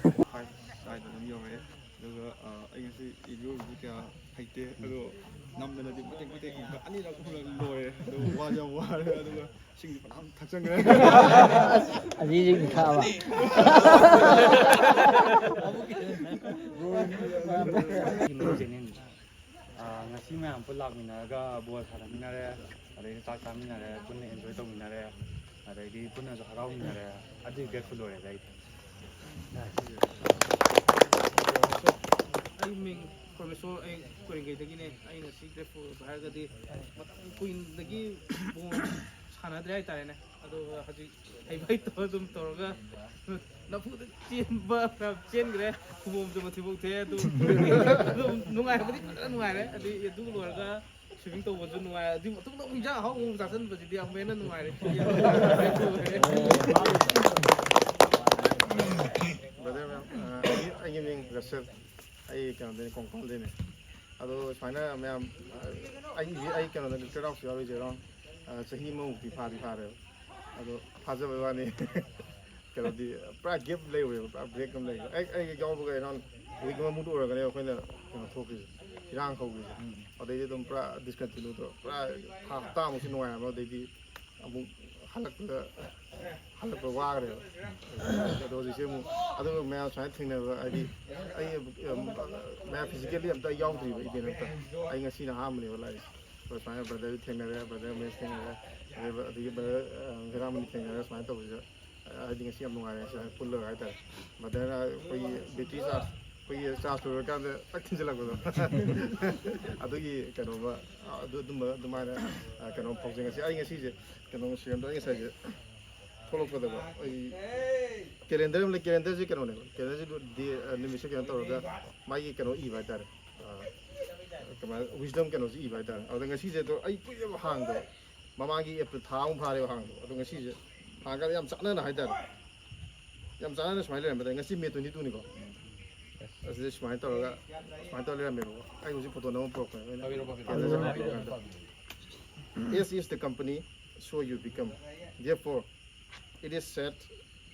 ꯍꯣꯏ, ꯁ꯭ꯋꯥꯏꯗ ꯑꯗꯨꯝ ꯌꯧꯔꯛꯑꯦ꯫ ꯑꯗꯨꯒ ꯑ, ꯑꯩ ꯉꯁꯤ ꯏꯔꯣꯏꯕꯁꯨ ꯀꯌꯥ ꯍꯩꯇꯦ, ꯑꯗꯣ ꯅꯝꯗꯅꯗꯤ ꯃꯇꯦꯛ ꯃꯇꯦꯛ ꯑꯅꯤꯔꯛ ꯑꯍꯨꯝꯂꯛ ꯂꯣꯏꯔꯦ꯫ ꯑꯗꯣ ꯋꯥꯁꯨ ꯌꯥꯝ ꯋꯥꯔꯦ, ꯑꯗꯨꯒ ꯏꯁꯤꯡꯁꯨ ꯐꯅꯌꯥꯝ ꯊꯛꯆꯟꯈ꯭ꯔꯦ꯫ ꯑꯁꯤꯁꯤꯡ ꯊꯛꯑꯕ꯫ ꯃꯌꯥꯝ ꯄꯨꯟ ꯂꯥꯛꯃꯤꯟꯅꯔꯒ ꯕꯣꯜ ꯁꯥꯟꯅꯃꯤꯟꯅꯔꯦ, ꯑꯗꯩꯗꯤ ꯆꯥꯛ ꯆꯥꯃꯤꯟꯅꯔꯦ, ꯄꯨꯟꯅ ꯑꯦꯟꯖꯣꯏ ꯇꯧꯃꯤꯟꯅꯔꯦ, ꯑꯗꯩꯗꯤ ꯄꯨꯟꯅꯁꯨ ꯍꯔꯥꯎꯃꯤꯟꯅꯔꯦ꯫ ꯑꯗꯨꯒꯤ ꯒ꯭ꯔꯦꯠꯐꯨꯜ ꯑꯣꯏꯔꯦꯗ ꯑꯩꯗꯤ꯫ ꯑꯩ ꯃꯤꯡ ꯄ꯭ꯔꯣꯃꯦꯁꯣꯔ, ꯑꯩ ꯀꯣꯏꯔꯦꯡꯒꯩꯗꯒꯤꯅꯦ꯫ ꯑꯩꯅ ꯁꯤ ꯒ꯭ꯔꯦꯠꯐꯨꯜ ꯑꯣꯏꯕ ꯍꯥꯏꯔꯒꯗꯤ ꯃꯇꯝ ꯀꯨꯏꯅꯗꯒꯤ ꯕꯣꯜ ꯁꯥꯟꯅꯗ꯭ꯔꯦ ꯍꯥꯏꯇꯥꯔꯦꯅꯦ꯫ ꯑꯗꯨꯒ ꯍꯧꯖꯤꯛ ꯍꯩꯕ ꯍꯩꯇꯕ ꯑꯗꯨꯝ ꯇꯧꯔꯒ ꯅꯝꯐꯨꯗ ꯆꯦꯟꯕ ꯐꯅꯌꯥꯝ ꯆꯦꯟꯈ꯭ꯔꯦ꯫ ꯈꯣꯡꯎꯞꯁꯨ ꯃꯊꯤꯕꯣꯡ ꯊꯦꯛꯑꯦ꯫ ꯑꯗꯨ ꯑꯗꯨꯝ ꯅꯨꯡꯉꯥꯏꯕꯗꯤ ꯐꯖꯅ ꯅꯨꯡꯉꯥꯏꯔꯦ꯫ ꯑꯗꯨ, ꯑꯗꯨ ꯂꯣꯏꯔꯒ ꯁ꯭ꯋꯤꯃꯤꯡ ꯇꯧꯕꯁꯨ ꯅꯨꯡꯉꯥꯏ꯫ ꯑꯗꯨꯒꯤ ꯃꯇꯨꯡꯗ ꯑꯃꯨꯛ ꯏꯟꯖꯥꯡ ꯑꯍꯥꯎꯕ ꯑꯃꯨꯛ ꯆꯥꯁꯤꯟꯕꯁꯤꯗꯤ ꯑꯃꯨꯛꯀ ꯍꯦꯟꯅ ꯅꯨꯡꯉꯥꯏꯔꯦ꯫ ꯕ꯭ꯔꯗꯔ ꯃꯌꯥꯝ, ꯑ, ꯑꯩꯒꯤ, ꯑꯩꯒꯤ ꯃꯤꯡ ꯔꯁꯦꯜ꯫ ꯑꯩ ꯀꯩꯅꯣꯗꯩꯅꯦ, ꯀꯣꯡꯄꯥꯜꯗꯩꯅꯦ꯫ ꯑꯗꯣ ꯁꯨꯃꯥꯏꯅ ꯃꯌꯥꯝ, ꯑ, ꯑꯩꯒꯤ, ꯑꯩ ꯀꯩꯅꯣꯗ ꯇ꯭ꯔꯦꯠ ꯍꯥꯎꯁ ꯌꯥꯎꯔꯤꯁꯦ ꯑꯦꯔꯥꯎꯟ, ꯑ, ꯆꯍꯤ ꯑꯃꯃꯨꯛꯇꯤ ꯐꯥꯗꯤ ꯐꯥꯔꯦꯕ꯫ ꯑꯗꯣ ꯐꯥꯖꯕꯩ ꯋꯥꯅꯤ꯫ ꯀꯩꯅꯣꯗꯤ ꯄꯨꯔꯥ ꯒꯦꯞ ꯂꯩꯔꯨꯔꯦꯕ, ꯄꯨꯔꯥ ꯕ꯭ꯔꯦꯛ ꯑꯃ ꯂꯩꯔꯦ꯫ ꯑꯩ, ꯑꯩ ꯌꯥꯎꯕꯒ ꯑꯦꯔꯥꯎꯟ ꯋꯤꯛ ꯑꯃꯃꯨꯛ ꯑꯣꯏꯔꯒꯅꯦ ꯑꯩꯈꯣꯏꯅ ꯀꯩꯅꯣ ꯊꯣꯛꯈ꯭ꯔꯤꯁꯦ, ꯏꯔꯥꯡ ꯍꯧꯈ꯭ꯔꯤꯁꯦ꯫ ꯑꯗꯩꯗꯤ ꯑꯗꯨꯝ ꯄꯨꯔꯥ ꯗꯤꯁꯀꯟꯇꯤꯅ꯭ꯌꯨ ꯇꯧꯔ ꯄꯨꯔꯥ ꯊꯥ ꯍꯞꯇꯥꯃꯨꯛꯁꯤ ꯅꯨꯡꯉꯥꯏꯔꯝꯃꯦ꯫ ꯑꯗꯩꯗꯤ ꯑꯃꯨꯛ ꯍꯜꯂꯛꯄꯗ, ꯍꯜꯂꯛꯄ ꯋꯥꯈ꯭ꯔꯦꯕ꯫ ꯑꯗꯣ ꯍꯧꯖꯤꯛꯁꯦ ꯑꯃꯨꯛ, ꯑꯗꯨꯒ ꯃꯌꯥꯝ ꯁꯨꯃꯥꯏꯅ ꯊꯦꯡꯅꯕ ꯍꯥꯏꯗꯤ, ꯑꯩ, ꯎꯝ, ꯃꯌꯥꯝ ꯐꯤꯖꯤꯀꯦꯜꯂꯤ ꯑꯝꯇ ꯌꯥꯎꯗ꯭ꯔꯤꯕ ꯏꯚꯦꯟ ꯑꯝꯇ꯫ ꯑꯩ ꯉꯁꯤꯅ ꯑꯍꯥꯟꯕꯅꯦꯕ ꯂꯥꯛꯏꯁꯦ꯫ ꯑꯗꯣ ꯁꯨꯃꯥꯏꯅ ꯕ꯭ꯔꯗꯔ ꯊꯦꯡꯅꯔꯦ, ꯕ꯭ꯔꯗꯔ ꯃꯦꯁ ꯊꯦꯡꯅꯔꯦ, ꯑꯗꯩ ꯑꯗꯒꯤ ꯕ꯭ꯔꯗꯔ, ꯑ, ꯍꯦꯔꯥꯃꯅꯤ ꯊꯦꯡꯅꯔꯦ꯫ ꯁꯨꯃꯥꯏꯅ ꯇꯧꯕꯁꯤꯗ, ꯑ, ꯍꯥꯏꯗꯤ ꯉꯁꯤ ꯌꯥꯝ ꯅꯨꯡꯉꯥꯏꯔꯦ ꯁꯨꯃꯥꯏꯅ ꯄꯨꯜꯂꯒ ꯍꯥꯏꯇꯥꯔꯦ꯫ ꯕ꯭ꯔꯗꯔꯅ ꯑꯩꯈꯣꯏꯒꯤ ꯕꯦꯇ꯭ꯔꯤ ꯆꯥꯔꯖ, ꯑꯩꯈꯣꯏꯒꯤ ꯆꯥꯔꯖ ꯂꯣꯏꯔꯀꯥꯟꯗ ꯇꯛ ꯊꯤꯟꯖꯤꯜꯂꯛꯄꯗꯣ꯫ ꯑꯗꯨꯒꯤ ꯀꯩꯅꯣꯃ, ꯑꯗꯨ, ꯑꯗꯨꯝꯕ, ꯑꯗꯨꯃꯥꯏꯅ, ꯑ, ꯀꯩꯅꯣ ꯐꯥꯎꯖꯩ꯫ ꯉꯁꯤ ꯑꯩ ꯉꯁꯤꯁꯦ ꯀꯩꯅꯣ ꯁꯤꯔꯝꯗꯣ ꯑꯩ ꯉꯁꯥꯏꯁꯦ ꯊꯣꯛꯂꯛꯄꯗꯀꯣ, ꯑꯩ ꯀꯦꯂꯦꯟꯗꯔ ꯑꯃ ꯂꯩ꯫ ꯀꯦꯂꯦꯟꯗꯔꯁꯦ ꯀꯩꯅꯣꯅꯦꯕ, ꯀꯦꯂꯦꯟꯗꯔꯁꯦ ꯗꯦ, ꯑ, ꯅꯨꯃꯤꯠꯁꯦ ꯀꯩꯅꯣ ꯇꯧꯔꯒ ꯃꯥꯒꯤ ꯀꯩꯅꯣ ꯏꯕ ꯍꯥꯏꯇꯥꯔꯦ꯫ ꯑ, ꯀꯃꯥꯏꯅ, ꯋꯤꯁꯗꯝ ꯀꯩꯅꯣꯁꯦ ꯏꯕ ꯍꯥꯏꯇꯥꯔꯦ꯫ ꯑꯗꯨꯗ ꯉꯁꯤꯁꯦ ꯑꯗꯣ ꯑꯩ ꯀꯨꯏꯔꯦꯕ ꯍꯥꯡꯗꯕ, ꯃꯃꯥꯡꯒꯤ ꯑꯦꯞꯇ ꯊꯥ ꯑꯃ ꯐꯥꯔꯦꯕ ꯍꯥꯡꯗꯕ꯫ ꯑꯗꯣ ꯉꯁꯤꯁꯦ ꯍꯥꯡꯀꯥꯟꯗ ꯌꯥꯝ ꯆꯥꯟꯅꯅ ꯍꯥꯏꯇꯥꯔꯦ, ꯌꯥꯝ ꯆꯥꯟꯅꯅ ꯁꯨꯃꯥꯏꯅ ꯂꯩꯔꯝꯕꯗ, ꯉꯁꯤ ꯃꯦ ꯇ꯭ꯋꯦꯟꯇꯤ ꯇꯨꯅꯤꯀꯣ꯫ ꯑꯁꯤꯗ ꯁꯨꯃꯥꯏꯅ ꯇꯧꯔꯒ ꯁꯨꯃꯥꯏꯅ ꯇꯧꯔ ꯂꯩꯔꯝꯃꯦꯕꯀꯣ꯫ ꯑꯩ ꯍꯧꯖꯤꯛ ꯐꯣꯇꯣ ꯅꯝꯕ ꯄꯨꯔꯛꯄꯅꯦ ꯑꯩꯅ꯫ ꯄꯥꯏꯕꯤꯔꯣ, ꯄꯥꯏꯕꯤꯔꯣ꯫ As is the company, so you become. Therefore, it is said,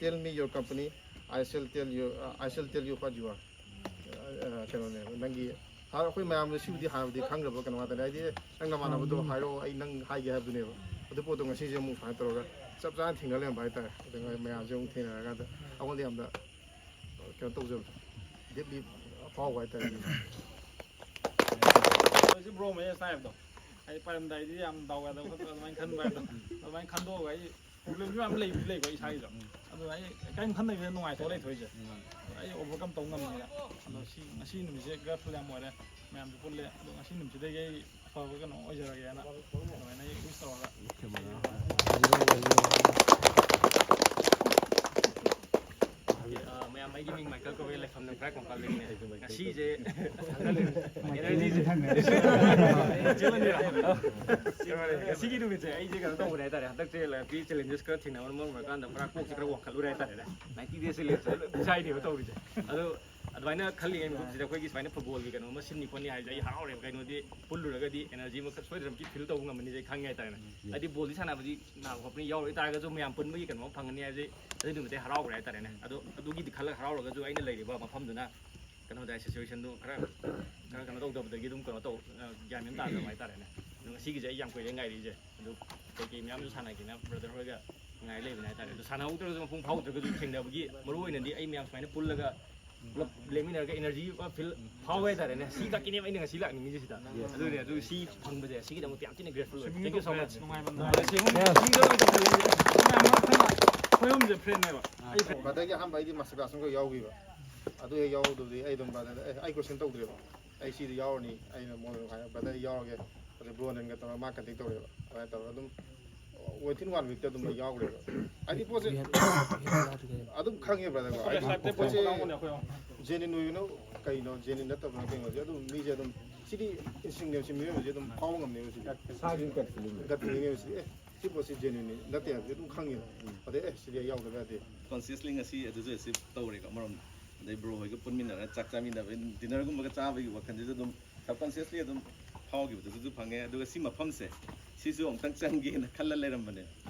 "Tell me your company, I shall tell you, uh, I shall tell you what you are." ꯑ, ꯑ, ꯀꯩꯅꯣꯅꯦꯕ, ꯅꯪꯒꯤ, ꯍꯥ, ꯑꯩꯈꯣꯏ ꯃꯌꯥꯝꯗ ꯁꯤꯕꯨꯗꯤ ꯍꯥꯟꯅꯕꯨꯗꯤ ꯈꯪꯈ꯭ꯔꯕ, ꯀꯩꯅꯣ ꯉꯥꯛꯇꯅꯦ, ꯍꯥꯏꯗꯤ ꯅꯪ ꯅꯃꯥꯟꯅꯕꯗꯣ ꯍꯥꯏꯔꯛꯑꯣ, ꯑꯩ ꯅꯪ ꯍꯥꯏꯒꯦ ꯍꯥꯏꯕꯗꯨꯅꯦꯕ꯫ ꯑꯗꯨ ꯄꯣꯠꯇꯣ ꯉꯁꯤꯁꯦ ꯑꯃꯨꯛ ꯁꯨꯃꯥꯏꯅ ꯇꯧꯔꯒ ꯆꯞ ꯆꯥꯅ ꯊꯦꯡꯅ ꯂꯩꯔꯝꯕ ꯍꯥꯏꯇꯥꯔꯦ꯫ ꯑꯗꯨꯒ ꯃꯌꯥꯝꯁꯦ ꯑꯃꯨꯛ ꯊꯦꯡꯅꯔꯀꯥꯟꯗ ꯑꯩꯉꯣꯟꯗ ꯌꯥꯝꯅ ꯀꯩꯅꯣ ꯇꯧꯖꯕꯗꯣ, ꯗꯤꯞꯂꯤ ꯐꯥꯎꯕ ꯍꯥꯏꯇꯥꯔꯦ꯫ ꯍꯧꯖꯤꯛ ꯕ꯭ꯔꯣ ꯃꯍꯦꯁꯅ ꯍꯥꯏꯕꯗꯣ, ꯑꯩ ꯄꯥꯏꯔꯝꯗꯥꯏꯗꯤ ꯌꯥꯝ ꯗꯥꯎ ꯌꯥꯗꯕ ꯈꯣꯠꯇꯕ ꯑꯗꯨꯃꯥꯏꯅ ꯈꯟꯕ ꯍꯥꯏꯗꯣ, ꯑꯗꯨꯃꯥꯏꯅ ꯈꯟꯗꯣꯛꯑꯒ ꯑꯩ ꯄ꯭ꯔꯣꯕ꯭ꯂꯦꯝꯁꯨ ꯌꯥꯝ ꯂꯩꯕꯨꯗꯤ ꯂꯩꯀꯣ ꯏꯁꯥꯒꯤꯁꯨ꯫ ꯑꯗꯨꯅ ꯑꯩ ꯀꯔꯤꯝ ꯈꯟꯗꯕꯤꯗ ꯅꯨꯡꯉꯥꯏꯊꯣꯛꯑ ꯂꯩꯊꯣꯛꯏꯁꯦ꯫ ꯑꯩ ꯑꯣꯚꯔꯀꯝ ꯇꯧ ꯉꯝꯃꯦꯅ꯫ ꯑꯗꯣ ꯁꯤ, ꯉꯁꯤ ꯅꯨꯃꯤꯠꯁꯦ ꯒ꯭ꯔꯦꯠꯐꯨꯜ ꯌꯥꯝ ꯑꯣꯏꯔꯦ꯫ ꯃꯌꯥꯝꯁꯨ ꯄꯨꯜꯂꯦ꯫ ꯑꯗꯣ ꯉꯁꯤ ꯅꯨꯃꯤꯠꯁꯤꯗꯒꯤ ꯑꯩ ꯑꯐꯕ ꯀꯩꯅꯣ ꯑꯣꯏꯖꯔꯒꯦꯅ ꯑꯗꯨꯃꯥꯏꯅ ꯑꯩ ꯋꯤꯁ ꯇꯧꯔꯒ꯫ ꯑ, ꯃꯌꯥꯝ, ꯑꯩꯒꯤ ꯃꯤꯡ ꯃꯥꯏꯀꯦꯜ ꯀꯧꯋꯦ, ꯂꯩꯐꯝꯅ ꯈꯔ ꯀꯣꯡꯄꯥꯜꯗꯒꯤꯅꯦ꯫ ꯉꯁꯤꯁꯦ energy ꯁꯦ ꯆꯦꯜꯍꯟꯕꯤꯔꯣ꯫ ꯉꯁꯤꯒꯤ ꯅꯨꯃꯤꯠꯁꯦ ꯑꯩꯁꯦ ꯀꯩꯅꯣ ꯇꯧꯕꯅꯦ ꯍꯥꯏꯇꯥꯔꯦ, ꯍꯟꯗꯛꯁꯦ ꯂꯥꯏꯐꯀꯤ ꯆꯦꯂꯦꯟꯖꯦꯁ ꯈꯔ ꯊꯦꯡꯅꯕꯅ ꯃꯔꯝ ꯑꯣꯏꯔꯀꯥꯟꯗ ꯄꯨꯔꯥ ꯀꯣꯛꯁꯦ ꯈꯔ ꯋꯥꯡꯈꯠꯂꯨꯔꯦ ꯍꯥꯏꯇꯥꯔꯦꯅꯦ꯫ ꯅꯥꯏꯟꯇꯤ ꯗꯦꯖꯁꯦ ꯂꯦꯞꯁꯦ ꯂꯣꯏ ꯄꯨꯡꯁꯥꯏꯅꯦꯕ ꯇꯧꯔꯤꯁꯦ꯫ ꯑꯗꯣ ꯑꯗꯨꯃꯥꯏꯅ ꯈꯜꯂꯤꯉꯩ ꯃꯇꯝꯁꯤꯗ ꯑꯩꯈꯣꯏꯒꯤ ꯁꯨꯃꯥꯏꯅ ꯐꯨꯠꯕꯣꯜꯒꯤ ꯀꯩꯅꯣ ꯑꯃ ꯁꯤꯟꯅꯤ ꯈꯣꯠꯅꯤ ꯍꯥꯏꯕꯁꯦ ꯑꯩ ꯍꯔꯥꯎꯔꯦꯕ꯫ ꯀꯩꯅꯣꯗꯤ ꯄꯨꯜꯂꯨꯔꯒꯗꯤ ꯑꯦꯅꯔꯖꯤ ꯑꯃꯈꯛ ꯁꯣꯏꯗꯅꯃꯛꯀꯤ ꯐꯤꯜ ꯇꯧꯕ ꯉꯝꯃꯅꯤꯁꯦ ꯑꯩ ꯈꯪꯉꯦ ꯍꯥꯏꯇꯥꯔꯦꯅꯦ꯫ ꯍꯥꯏꯗꯤ ꯕꯣꯜꯗꯤ ꯁꯥꯟꯅꯕꯗꯤ ꯅꯥꯕ ꯈꯣꯠꯄꯅꯤ ꯌꯥꯎꯔꯣꯏ ꯇꯥꯔꯒꯁꯨ ꯃꯌꯥꯝ ꯄꯨꯟꯕꯒꯤ ꯀꯩꯅꯣ ꯑꯃ ꯐꯪꯒꯅꯤ ꯍꯥꯏꯕꯁꯦ ꯑꯗꯨꯒꯤ ꯅꯨꯃꯤꯠꯇꯩ ꯍꯔꯥꯎꯈ꯭ꯔꯦ ꯍꯥꯏꯇꯥꯔꯦꯅꯦ꯫ ꯑꯗꯣ ꯑꯗꯨꯒꯤꯗꯤ ꯈꯜꯂꯒ ꯍꯔꯥꯎꯔꯒꯁꯨ ꯑꯩꯅ ꯂꯩꯔꯤꯕ ꯃꯐꯝꯗꯨꯅ ꯀꯩꯅꯣ ꯇꯧꯔꯦ, ꯁꯤꯆꯨꯋꯦꯁꯟꯗꯨ ꯈꯔ, ꯈꯔ ꯀꯩꯅꯣ ꯇꯧꯗꯕꯗꯒꯤ ꯑꯗꯨꯝ ꯀꯩꯅꯣ ꯇꯧ, ꯑ, ꯒ꯭ꯌꯥꯟ ꯃꯦꯟ ꯇꯥꯗꯕ ꯍꯥꯏꯇꯥꯔꯦꯅꯦ꯫ ꯑꯗꯣ ꯉꯁꯤꯒꯤꯁꯦ ꯑꯩ ꯌꯥꯝ ꯀꯨꯏꯔꯦ ꯉꯥꯏꯔꯤꯁꯦ꯫ ꯑꯗꯣ ꯀꯩꯀꯩ ꯃꯌꯥꯝꯁꯨ ꯁꯥꯟꯅꯒꯦꯅ ꯕ꯭ꯔꯗꯔ ꯍꯣꯏꯒ ꯉꯥꯏ ꯂꯩꯕꯅꯦ ꯍꯥꯏꯇꯥꯔꯦ꯫ ꯑꯗꯣ ꯁꯥꯟꯅꯍꯧꯗ꯭ꯔꯒꯁꯨ, ꯃꯄꯨꯡ ꯐꯥꯍꯧꯗ꯭ꯔꯒꯁꯨ, ꯊꯦꯡꯅꯕꯒꯤ ꯃꯔꯨ ꯑꯣꯏꯅꯗꯤ ꯑꯩ ꯃꯌꯥꯝ ꯁꯨꯃꯥꯏꯅ ꯄꯨꯜꯂꯒ ꯄꯨꯂꯞ ꯂꯦꯡꯃꯤꯟꯅꯔꯒ ꯑꯦꯅꯔꯖꯤ ꯑꯃ ꯐꯤꯜ ꯐꯥꯎꯋꯦ ꯍꯥꯏꯇꯥꯔꯦꯅꯦ꯫ ꯁꯤ ꯈꯛꯀꯤꯅꯦꯕ ꯑꯩꯅ ꯉꯁꯤ ꯂꯥꯛꯅꯤꯡꯉꯤꯁꯦ ꯁꯤꯗ꯫ ꯑꯗꯨꯅꯦ, ꯑꯗꯨ ꯁꯤ ꯐꯪꯕꯁꯦ ꯁꯤꯒꯤꯗꯃꯛꯇ ꯌꯥꯝ ꯊꯤꯅ ꯒ꯭ꯔꯦꯠꯐꯨꯜ ꯑꯣꯏ꯫ Thank you so much꯫ ꯅꯨꯡꯉꯥꯏꯃꯟꯗꯅ꯫ ꯑꯗ ꯁꯦꯡꯕ ꯁꯤꯒꯤꯗꯃꯛꯇ ꯐꯪꯕꯁꯦ ꯃꯌꯥꯝ ꯃꯔꯛ ꯊꯪꯅ ꯑꯩꯈꯣꯏ ꯑꯍꯨꯝꯁꯦ ꯐ꯭ꯔꯦꯟꯅꯦꯕ꯫ ꯑꯩ ꯐ꯭ꯔꯦꯟ꯫ ꯕ꯭ꯔꯗꯔꯒꯤ ꯑꯍꯥꯟꯕ ꯑꯩꯗꯤ ꯃꯥꯁꯇꯔ ꯀ꯭ꯂꯥꯁ ꯑꯃꯈꯛ ꯌꯥꯎꯈꯤꯕ꯫ ꯑꯗꯨ ꯍꯦꯛ ꯌꯥꯎꯕꯗꯨꯗꯤ ꯑꯩ ꯑꯗꯨꯝ ꯕ꯭ꯔꯗꯔꯗ, "ꯑꯦ, ꯑꯩ ꯀꯣꯏꯁꯟ ꯇꯧꯗ꯭ꯔꯦꯕ꯫ ꯑꯩ ꯁꯤꯗ ꯌꯥꯎꯔꯅꯤ"꯫ ꯑꯩꯅ ꯃꯉꯣꯟꯗ ꯑꯗꯨꯝ ꯍꯥꯏ, "ꯕ꯭ꯔꯗꯔ, ꯑꯩ ꯌꯥꯎꯔꯒꯦ"꯫ ꯑꯗꯨꯗ ꯕ꯭ꯔꯣꯅꯟꯒ ꯇꯧꯔꯒ ꯃꯥ ꯀꯟꯇꯦꯛ ꯇꯧꯔꯛꯑꯦꯕ꯫ ꯑꯗꯨꯃꯥꯏꯅ ꯇꯧꯔꯒ ꯑꯗꯨꯝ within one week ꯇ ꯑꯗꯨꯝ ꯑꯩ ꯌꯥꯎꯈ꯭ꯔꯦꯕ꯫ ꯍꯥꯏꯗꯤ ꯄꯣꯠꯁꯦ ꯑꯗꯨꯝ ꯈꯪꯉꯦ ꯕ꯭ꯔꯗꯔꯀꯣ꯫ ꯍꯥꯏꯗꯤ ꯄꯣꯠꯁꯦ ꯖꯦꯅ꯭ꯌꯨꯟ ꯑꯣꯏꯕꯅꯣ ꯀꯩꯅꯣ, ꯖꯦꯅ꯭ꯌꯨꯟ ꯅꯠꯇꯕꯅꯣ ꯀꯩꯅꯣꯁꯦ ꯑꯗꯨꯝ ꯃꯤꯁꯦ ꯑꯗꯨꯝ ꯁꯤꯗꯤ ꯏꯟꯁꯇꯤꯡꯅꯦꯕ, ꯁꯤ ꯃꯤꯑꯣꯏꯕꯁꯦ ꯑꯗꯨꯝ ꯐꯥꯎꯕ ꯉꯝꯅꯦꯕ ꯁꯤꯗꯤ꯫ ꯏꯁꯥꯒꯤ ꯒꯠ ꯐꯤꯂꯤꯡ꯫ ꯒꯠ ꯐꯤꯂꯤꯡꯅꯦꯕ ꯁꯤꯗꯤ꯫ ꯑꯦ, ꯁꯤ ꯄꯣꯠꯁꯤ ꯖꯦꯅ꯭ꯋꯤꯟꯅꯤ ꯅꯠꯇꯦ ꯍꯥꯏꯕꯁꯦ ꯑꯗꯨꯝ ꯈꯪꯉꯦꯕ꯫ ꯑꯗꯩ ꯑꯦ, ꯁꯤꯗꯤ ꯑꯩ ꯌꯥꯎꯗꯕ ꯌꯥꯗꯦ꯫ ꯀꯣꯟꯁꯤꯌꯁꯂꯤ ꯉꯁꯤ ꯑꯗꯨꯁꯨ ꯑꯦꯆꯤꯞ ꯇꯧꯔꯦꯀꯣ ꯑꯃꯔꯣꯝꯗ꯫ ꯑꯗꯩ ꯕ꯭ꯔꯣ ꯍꯣꯏꯒ ꯄꯨꯟꯃꯤꯟꯅꯔꯒ ꯆꯥꯛ ꯆꯥꯃꯤꯟꯅꯕ, ꯗꯤꯅꯔꯒꯨꯝꯕꯒ ꯆꯥꯕꯒꯤ ꯋꯥꯈꯜꯁꯤꯁꯨ ꯑꯗꯨꯝ ꯁꯕꯀꯣꯟꯁꯤꯌꯁꯂꯤ ꯑꯗꯨꯝ ꯐꯥꯎꯈꯤꯕꯗꯨꯁꯨ ꯐꯪꯉꯦ꯫ ꯑꯗꯨꯒ ꯁꯤ ꯃꯐꯝꯁꯦ, ꯁꯤꯁꯨ ꯑꯃꯨꯛꯇꯪ ꯆꯪꯒꯦꯅ ꯈꯜꯂ ꯂꯩꯔꯝꯕꯅꯦ꯫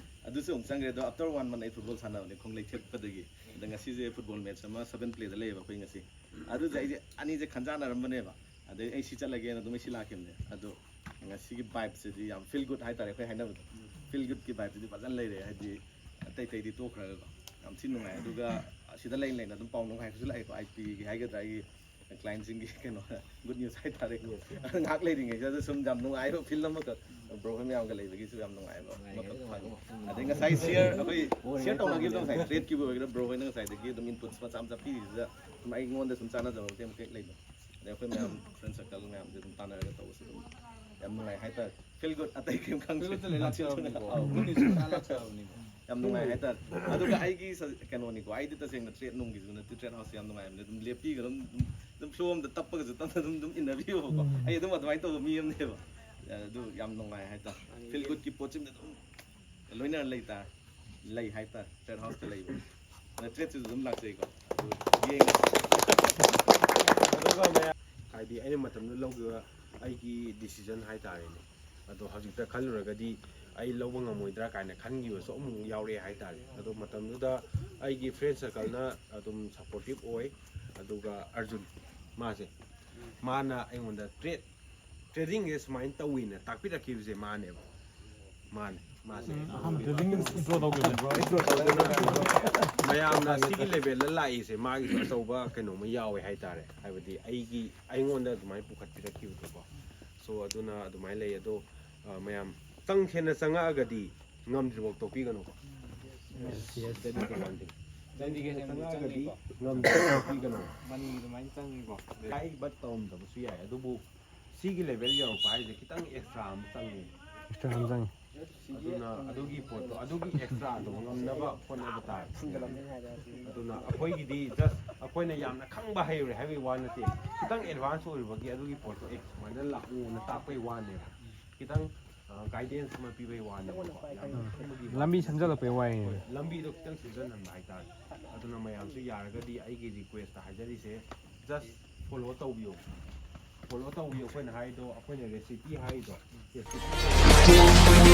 ꯑꯗꯨꯁꯨ ꯑꯃꯨꯛ ꯆꯪꯈ꯭ꯔꯦ꯫ ꯑꯗꯣ ꯑꯐꯇꯔ ꯋꯥꯟ ꯃꯟ ꯑꯩ ꯐꯨꯠꯕꯣꯜ ꯁꯥꯟꯅꯕꯅꯦ ꯈꯣꯡꯂꯩ ꯊꯦꯠꯄꯗꯒꯤ꯫ ꯑꯗ ꯉꯁꯤꯁꯦ ꯐꯨꯠꯕꯣꯜ ꯃꯦꯠꯆ ꯑꯃ ꯁꯚꯦꯟ ꯄ꯭ꯂꯦꯗ ꯂꯩꯌꯦꯕ ꯑꯩꯈꯣꯏ ꯉꯁꯤ꯫ ꯑꯗꯨꯗ ꯑꯩꯁꯦ ꯑꯅꯤꯁꯦ ꯈꯟꯖꯥꯟꯅꯔꯝꯕꯅꯦꯕ꯫ ꯑꯗꯩ ꯑꯩ ꯁꯤ ꯆꯠꯂꯒꯦꯅ ꯑꯗꯨꯝ ꯑꯩ ꯁꯤ ꯂꯥꯛꯈꯤꯕꯅꯦ꯫ ꯑꯗꯣ ꯉꯁꯤꯒꯤ ꯚꯥꯏꯕꯁꯤꯗꯤ ꯌꯥꯝ ꯐꯤꯜ ꯒꯨꯗ ꯍꯥꯏꯇꯥꯔꯦ, ꯑꯩꯈꯣꯏ ꯍꯥꯏꯅꯕꯗꯣ꯫ ꯐꯤꯜ ꯒꯨꯗꯀꯤ ꯚꯥꯏꯕꯁꯤꯗꯤ ꯐꯖꯅ ꯂꯩꯔꯦ, ꯍꯥꯏꯗꯤ ꯑꯇꯩ ꯑꯇꯩꯗꯤ ꯇꯣꯛꯈ꯭ꯔꯒꯀꯣ꯫ ꯌꯥꯝ ꯊꯤ ꯅꯨꯡꯉꯥꯏ꯫ ꯑꯗꯨꯒ ꯑꯁꯤꯗ ꯂꯩ ꯂꯩꯅ ꯑꯗꯨꯝ ꯄꯥꯎ ꯅꯨꯡꯉꯥꯏꯕꯁꯨ ꯂꯥꯛꯑꯦꯀꯣ, ꯑꯥꯏ ꯄꯤꯒꯤ ꯍꯥꯏꯒꯗ꯭ꯔꯥ, ꯑꯩꯒꯤ ꯀ꯭ꯂꯥꯏꯟꯁꯤꯡꯒꯤ ꯀꯩꯅꯣ, ꯒꯨꯗ ꯅ꯭ꯌꯨꯁ ꯍꯥꯏꯇꯥꯔꯦꯀꯣ꯫ ꯉꯥꯏꯍꯥꯛ ꯂꯩꯔꯤꯉꯩꯁꯤꯗ ꯁꯨꯝ ꯌꯥꯝ ꯅꯨꯡꯉꯥꯏꯕ ꯐꯤꯜ ꯑꯃꯈꯛ, ꯕ꯭ꯔꯣ ꯍꯣꯏ ꯃꯌꯥꯝꯒ ꯂꯩꯕꯒꯤꯁꯨ ꯌꯥꯝ ꯅꯨꯡꯉꯥꯏꯕ ꯑꯃꯈꯛ ꯐꯪꯉꯤ꯫ ꯑꯗꯩ ꯉꯁꯥꯏ ꯁꯤꯌꯔ, ꯑꯩꯈꯣꯏ ꯁꯤꯌꯔ ꯇꯧꯅꯈꯤꯕꯗꯣ, ꯉꯁꯥꯏ ꯇ꯭ꯔꯦꯠꯀꯤꯕꯨ ꯑꯣꯏꯒꯦꯔꯥ, ꯕ꯭ꯔꯣ ꯍꯣꯏꯅ ꯉꯁꯥꯏꯗꯒꯤ ꯑꯗꯨꯝ ꯏꯟꯄꯨꯠꯁ ꯃꯆꯥ ꯃꯆꯥ ꯄꯤꯔꯤꯁꯤꯗ ꯑꯗꯨꯝ ꯑꯩꯉꯣꯟꯗ ꯁꯨꯝ ꯆꯥꯟꯅꯖꯕ ꯃꯇꯦꯛ ꯃꯇꯦꯛ ꯂꯩꯕ꯫ ꯑꯗꯩ ꯑꯩꯈꯣꯏ ꯃꯌꯥꯝ ꯐ꯭ꯔꯦꯟ ꯁꯔꯀꯜ ꯃꯌꯥꯝꯁꯦ ꯑꯗꯨꯝ ꯇꯥꯟꯅꯔꯒ ꯇꯧꯕꯁꯦ ꯑꯗꯨꯝ ꯌꯥꯝ ꯅꯨꯡꯉꯥꯏ ꯍꯥꯏꯇꯥꯔꯦ꯫ ꯐꯤꯜ ꯒꯨꯗ, ꯑꯇꯩ ꯀꯩꯝ ꯈꯪꯗ꯭ꯔꯦ꯫ ꯐꯤꯜ ꯒꯨꯗꯇ ꯂꯣꯏ ꯂꯥꯛꯆꯔꯕꯅꯤꯀꯣ꯫ ꯑꯧ꯫ ꯒꯨꯗ ꯅ꯭ꯌꯨꯁ ꯃꯌꯥꯝ ꯂꯥꯛꯆꯔꯕꯅꯤꯀꯣ꯫ ꯌꯥꯝ ꯅꯨꯡꯉꯥꯏ ꯍꯥꯏꯇꯥꯔꯦ꯫ ꯑꯗꯨꯒ ꯑꯩꯒꯤ ꯁꯖ-, ꯀꯩꯅꯣꯅꯤꯀꯣ, ꯑꯩꯗꯤ ꯇꯁꯦꯡꯅ ꯇ꯭ꯔꯦꯠ ꯅꯨꯡꯒꯤꯁꯨ ꯅꯠꯇꯦ, ꯇ꯭ꯔꯦꯠ ꯍꯥꯎꯁꯁꯦ ꯌꯥꯝ ꯅꯨꯡꯉꯥꯏꯕꯅꯦ꯫ ꯑꯗꯨꯝ ꯂꯦꯞꯄꯤꯒ ꯑꯗꯨꯝ, ꯑꯗꯨꯝ ꯐ꯭ꯂꯣ ꯑꯝꯗ ꯇꯞꯄꯒꯁꯨ ꯇꯞꯅ ꯑꯗꯨꯝ, ꯑꯗꯨꯝ ꯏꯟꯅꯕꯤꯌꯣꯕꯀꯣ꯫ ꯎꯝ꯫ ꯑꯩ ꯑꯗꯨꯝ ꯑꯗꯨꯃꯥꯏꯅ ꯇꯧꯕ ꯃꯤ ꯑꯃꯅꯦꯕ꯫ ꯑꯗꯨ ꯌꯥꯝ ꯅꯨꯡꯉꯥꯏ ꯍꯥꯏꯇꯥꯔꯦ꯫ ꯐꯤꯜ ꯒꯨꯗꯀꯤ ꯄꯣꯠꯁꯤꯃꯗꯤ ꯑꯗꯨꯝ ꯂꯣꯏꯅꯔ ꯂꯩꯇꯥꯔꯦ, ꯂꯩ ꯍꯥꯏꯇꯥꯔꯦ, ꯇ꯭ꯔꯦꯠ ꯍꯥꯎꯁꯇ ꯂꯩꯕ꯫ ꯑꯗ ꯇ꯭ꯔꯦꯠꯁꯤꯁꯨ ꯑꯗꯨꯝ ꯂꯥꯛꯆꯩꯀꯣ꯫ ꯑꯗꯨ ꯌꯦꯡꯉꯦ꯫ ꯑꯗꯨꯒ ꯃꯌꯥꯝ, ꯍꯥꯏꯗꯤ ꯑꯩꯅ ꯃꯇꯝꯗꯨꯗ ꯂꯧꯈꯤꯕ ꯑꯩꯒꯤ ꯗꯤꯁꯤꯖꯟ ꯍꯥꯏꯇꯥꯔꯦꯅꯦ꯫ ꯑꯗꯣ ꯍꯧꯖꯤꯛꯇ ꯈꯜꯂꯨꯔꯒꯗꯤ ꯑꯩ ꯂꯧꯕ ꯉꯝꯃꯣꯏꯗ꯭ꯔꯥ ꯀꯥꯏꯅ ꯈꯟꯈꯤꯕꯁꯨ ꯑꯃꯨꯛ ꯌꯥꯎꯔꯛꯑꯦ ꯍꯥꯏꯇꯥꯔꯦ꯫ ꯑꯗꯣ ꯃꯇꯝꯗꯨꯗ ꯑꯩꯒꯤ ꯐ꯭ꯔꯦꯟ ꯁꯔꯀꯜꯅ ꯑꯗꯨꯝ ꯁꯞꯄꯣꯔꯇꯤꯞ ꯑꯣꯏ꯫ ꯑꯗꯨꯒ ꯑꯔꯖꯨꯟ, ꯃꯥꯁꯦ, ꯃꯥꯅ ꯑꯩꯉꯣꯟꯗ ꯇ꯭ꯔꯦꯠ, ꯇ꯭ꯔꯦꯗꯤꯡꯁꯦ ꯁꯨꯃꯥꯏꯅ ꯇꯧꯋꯤꯅ ꯇꯥꯛꯄꯤꯔꯛꯈꯤꯕꯁꯦ ꯃꯥꯅꯦꯕ꯫ ꯃꯥꯅꯦ, ꯃꯥꯁꯦ꯫ ꯎꯝ, ꯑꯍꯥꯟꯕ ꯇ꯭ꯔꯦꯗꯤꯡ ꯏꯟꯇ꯭ꯔꯣ ꯇꯧꯈꯤꯕꯅꯦ, ꯕ꯭ꯔꯣ꯫ ꯃꯌꯥꯝꯅ ꯁꯤꯒꯤ ꯂꯦꯚꯦꯜꯗ ꯂꯥꯛꯏꯁꯦ ꯃꯥꯒꯤꯁꯨ ꯑꯆꯧꯕ ꯀꯩꯅꯣꯝꯃ ꯌꯥꯎꯋꯦ ꯍꯥꯏꯇꯥꯔꯦ꯫ ꯍꯥꯏꯕꯗꯤ ꯑꯩꯒꯤ, ꯑꯩꯉꯣꯟꯗ ꯑꯗꯨꯃꯥꯏꯅ ꯄꯨꯈꯠꯄꯤꯔꯛꯈꯤꯕꯗꯣꯀꯣ꯫ ꯁꯣ ꯑꯗꯨꯅ ꯑꯗꯨꯃꯥꯏꯅ ꯂꯩ꯫ ꯑꯗꯣ, ꯑ, ꯃꯌꯥꯝ ꯆꯪ-, ꯍꯦꯟꯅ ꯆꯪꯉꯛꯑꯒꯗꯤ ꯉꯝꯗ꯭ꯔꯤꯐꯥꯎ ꯇꯣꯛꯄꯤꯒꯅꯨꯀꯣ꯫ Yes, yes. That is the one thing꯫ ꯆꯪꯗꯤ ꯍꯦꯟꯅ ꯆꯪꯉꯛꯑꯒꯗꯤ ꯆꯪꯉꯤꯀꯣ꯫ ꯉꯝꯗ꯭ꯔꯤꯐꯥꯎ ꯇꯣꯛꯄꯤꯒꯅꯨ꯫ ꯃꯅꯤꯒꯤ ꯑꯗꯨꯃꯥꯏꯅ ꯆꯪꯉꯤꯀꯣ꯫ ꯀꯥꯏ ꯕꯠ ꯇꯧꯔꯝꯗꯕꯁꯨ ꯌꯥꯏ, ꯑꯗꯨꯕꯨ ꯁꯤꯒꯤ ꯂꯦꯚꯦꯜ ꯌꯧꯔꯛꯄ ꯍꯥꯏꯁꯦ ꯈꯤꯇꯪ ꯑꯦꯛꯁꯇ꯭ꯔꯥ ꯑꯃ ꯆꯪꯉꯦ꯫ ꯑꯦꯛꯁꯇ꯭ꯔꯥ ꯑꯃ ꯆꯪꯉꯦ꯫ ꯑꯗꯨꯅ ꯑꯗꯨꯒꯤ ꯄꯣꯠꯇꯣ, ꯑꯗꯨꯒꯤ ꯑꯦꯛꯁꯇ꯭ꯔꯥꯗꯣ ꯉꯝꯅꯕ ꯍꯣꯠꯅꯕ ꯇꯥꯔꯦ꯫ ꯑꯗꯨꯅ ꯑꯩꯈꯣꯏꯒꯤꯗꯤ ꯖꯁ ꯑꯩꯈꯣꯏꯅ ꯌꯥꯝꯅ ꯈꯪꯕ ꯍꯩꯔꯨꯔꯦ ꯍꯥꯏꯕꯒꯤ ꯋꯥ ꯅꯠꯇꯦ, ꯈꯤꯇꯪ ꯑꯦꯗꯚꯥꯟꯁ ꯑꯣꯏꯔꯨꯕꯒꯤ ꯑꯗꯨꯒꯤ ꯄꯣꯠꯇꯣ ꯑꯦ ꯁꯨꯃꯥꯏꯅ ꯂꯥꯛꯎꯅ ꯇꯥꯛꯄꯒꯤ ꯋꯥꯅꯦꯕ, ꯈꯤꯇꯪ ꯒꯥꯏꯗꯦꯟꯁ ꯑꯃ ꯄꯤꯕꯒꯤ ꯋꯥꯅꯦꯕꯀꯣ꯫ ꯌꯥꯝꯅ ꯈꯪꯕꯒꯤ ꯋꯥ ꯂꯝꯕꯤ ꯁꯦꯝꯖꯤꯜꯂꯛꯄꯩ ꯋꯥꯅꯤꯅꯦ꯫ ꯍꯣꯏ, ꯂꯝꯕꯤꯗꯣ ꯈꯤꯇꯪ ꯁꯦꯝꯖꯤꯟꯍꯟꯕ ꯍꯥꯏꯇꯥꯔꯦ꯫ ꯑꯗꯨꯅ ꯃꯌꯥꯝꯁꯨ ꯌꯥꯔꯒꯗꯤ ꯑꯩꯒꯤ ꯔꯤꯀ꯭ꯋꯦꯁꯇ ꯍꯥꯏꯖꯔꯤꯁꯦ, ꯖꯁ ꯐꯣꯂꯣ ꯇꯧꯕꯤꯌꯣ, ꯐꯣꯂꯣ ꯇꯧꯕꯤꯌꯣ꯫ ꯑꯩꯈꯣꯏꯅ ꯍꯥꯏꯗꯣ, ꯑꯩꯈꯣꯏꯅ ꯔꯦꯁꯤꯄꯤ ꯍꯥꯏꯗꯣ, ꯔꯦꯁꯤꯄꯤ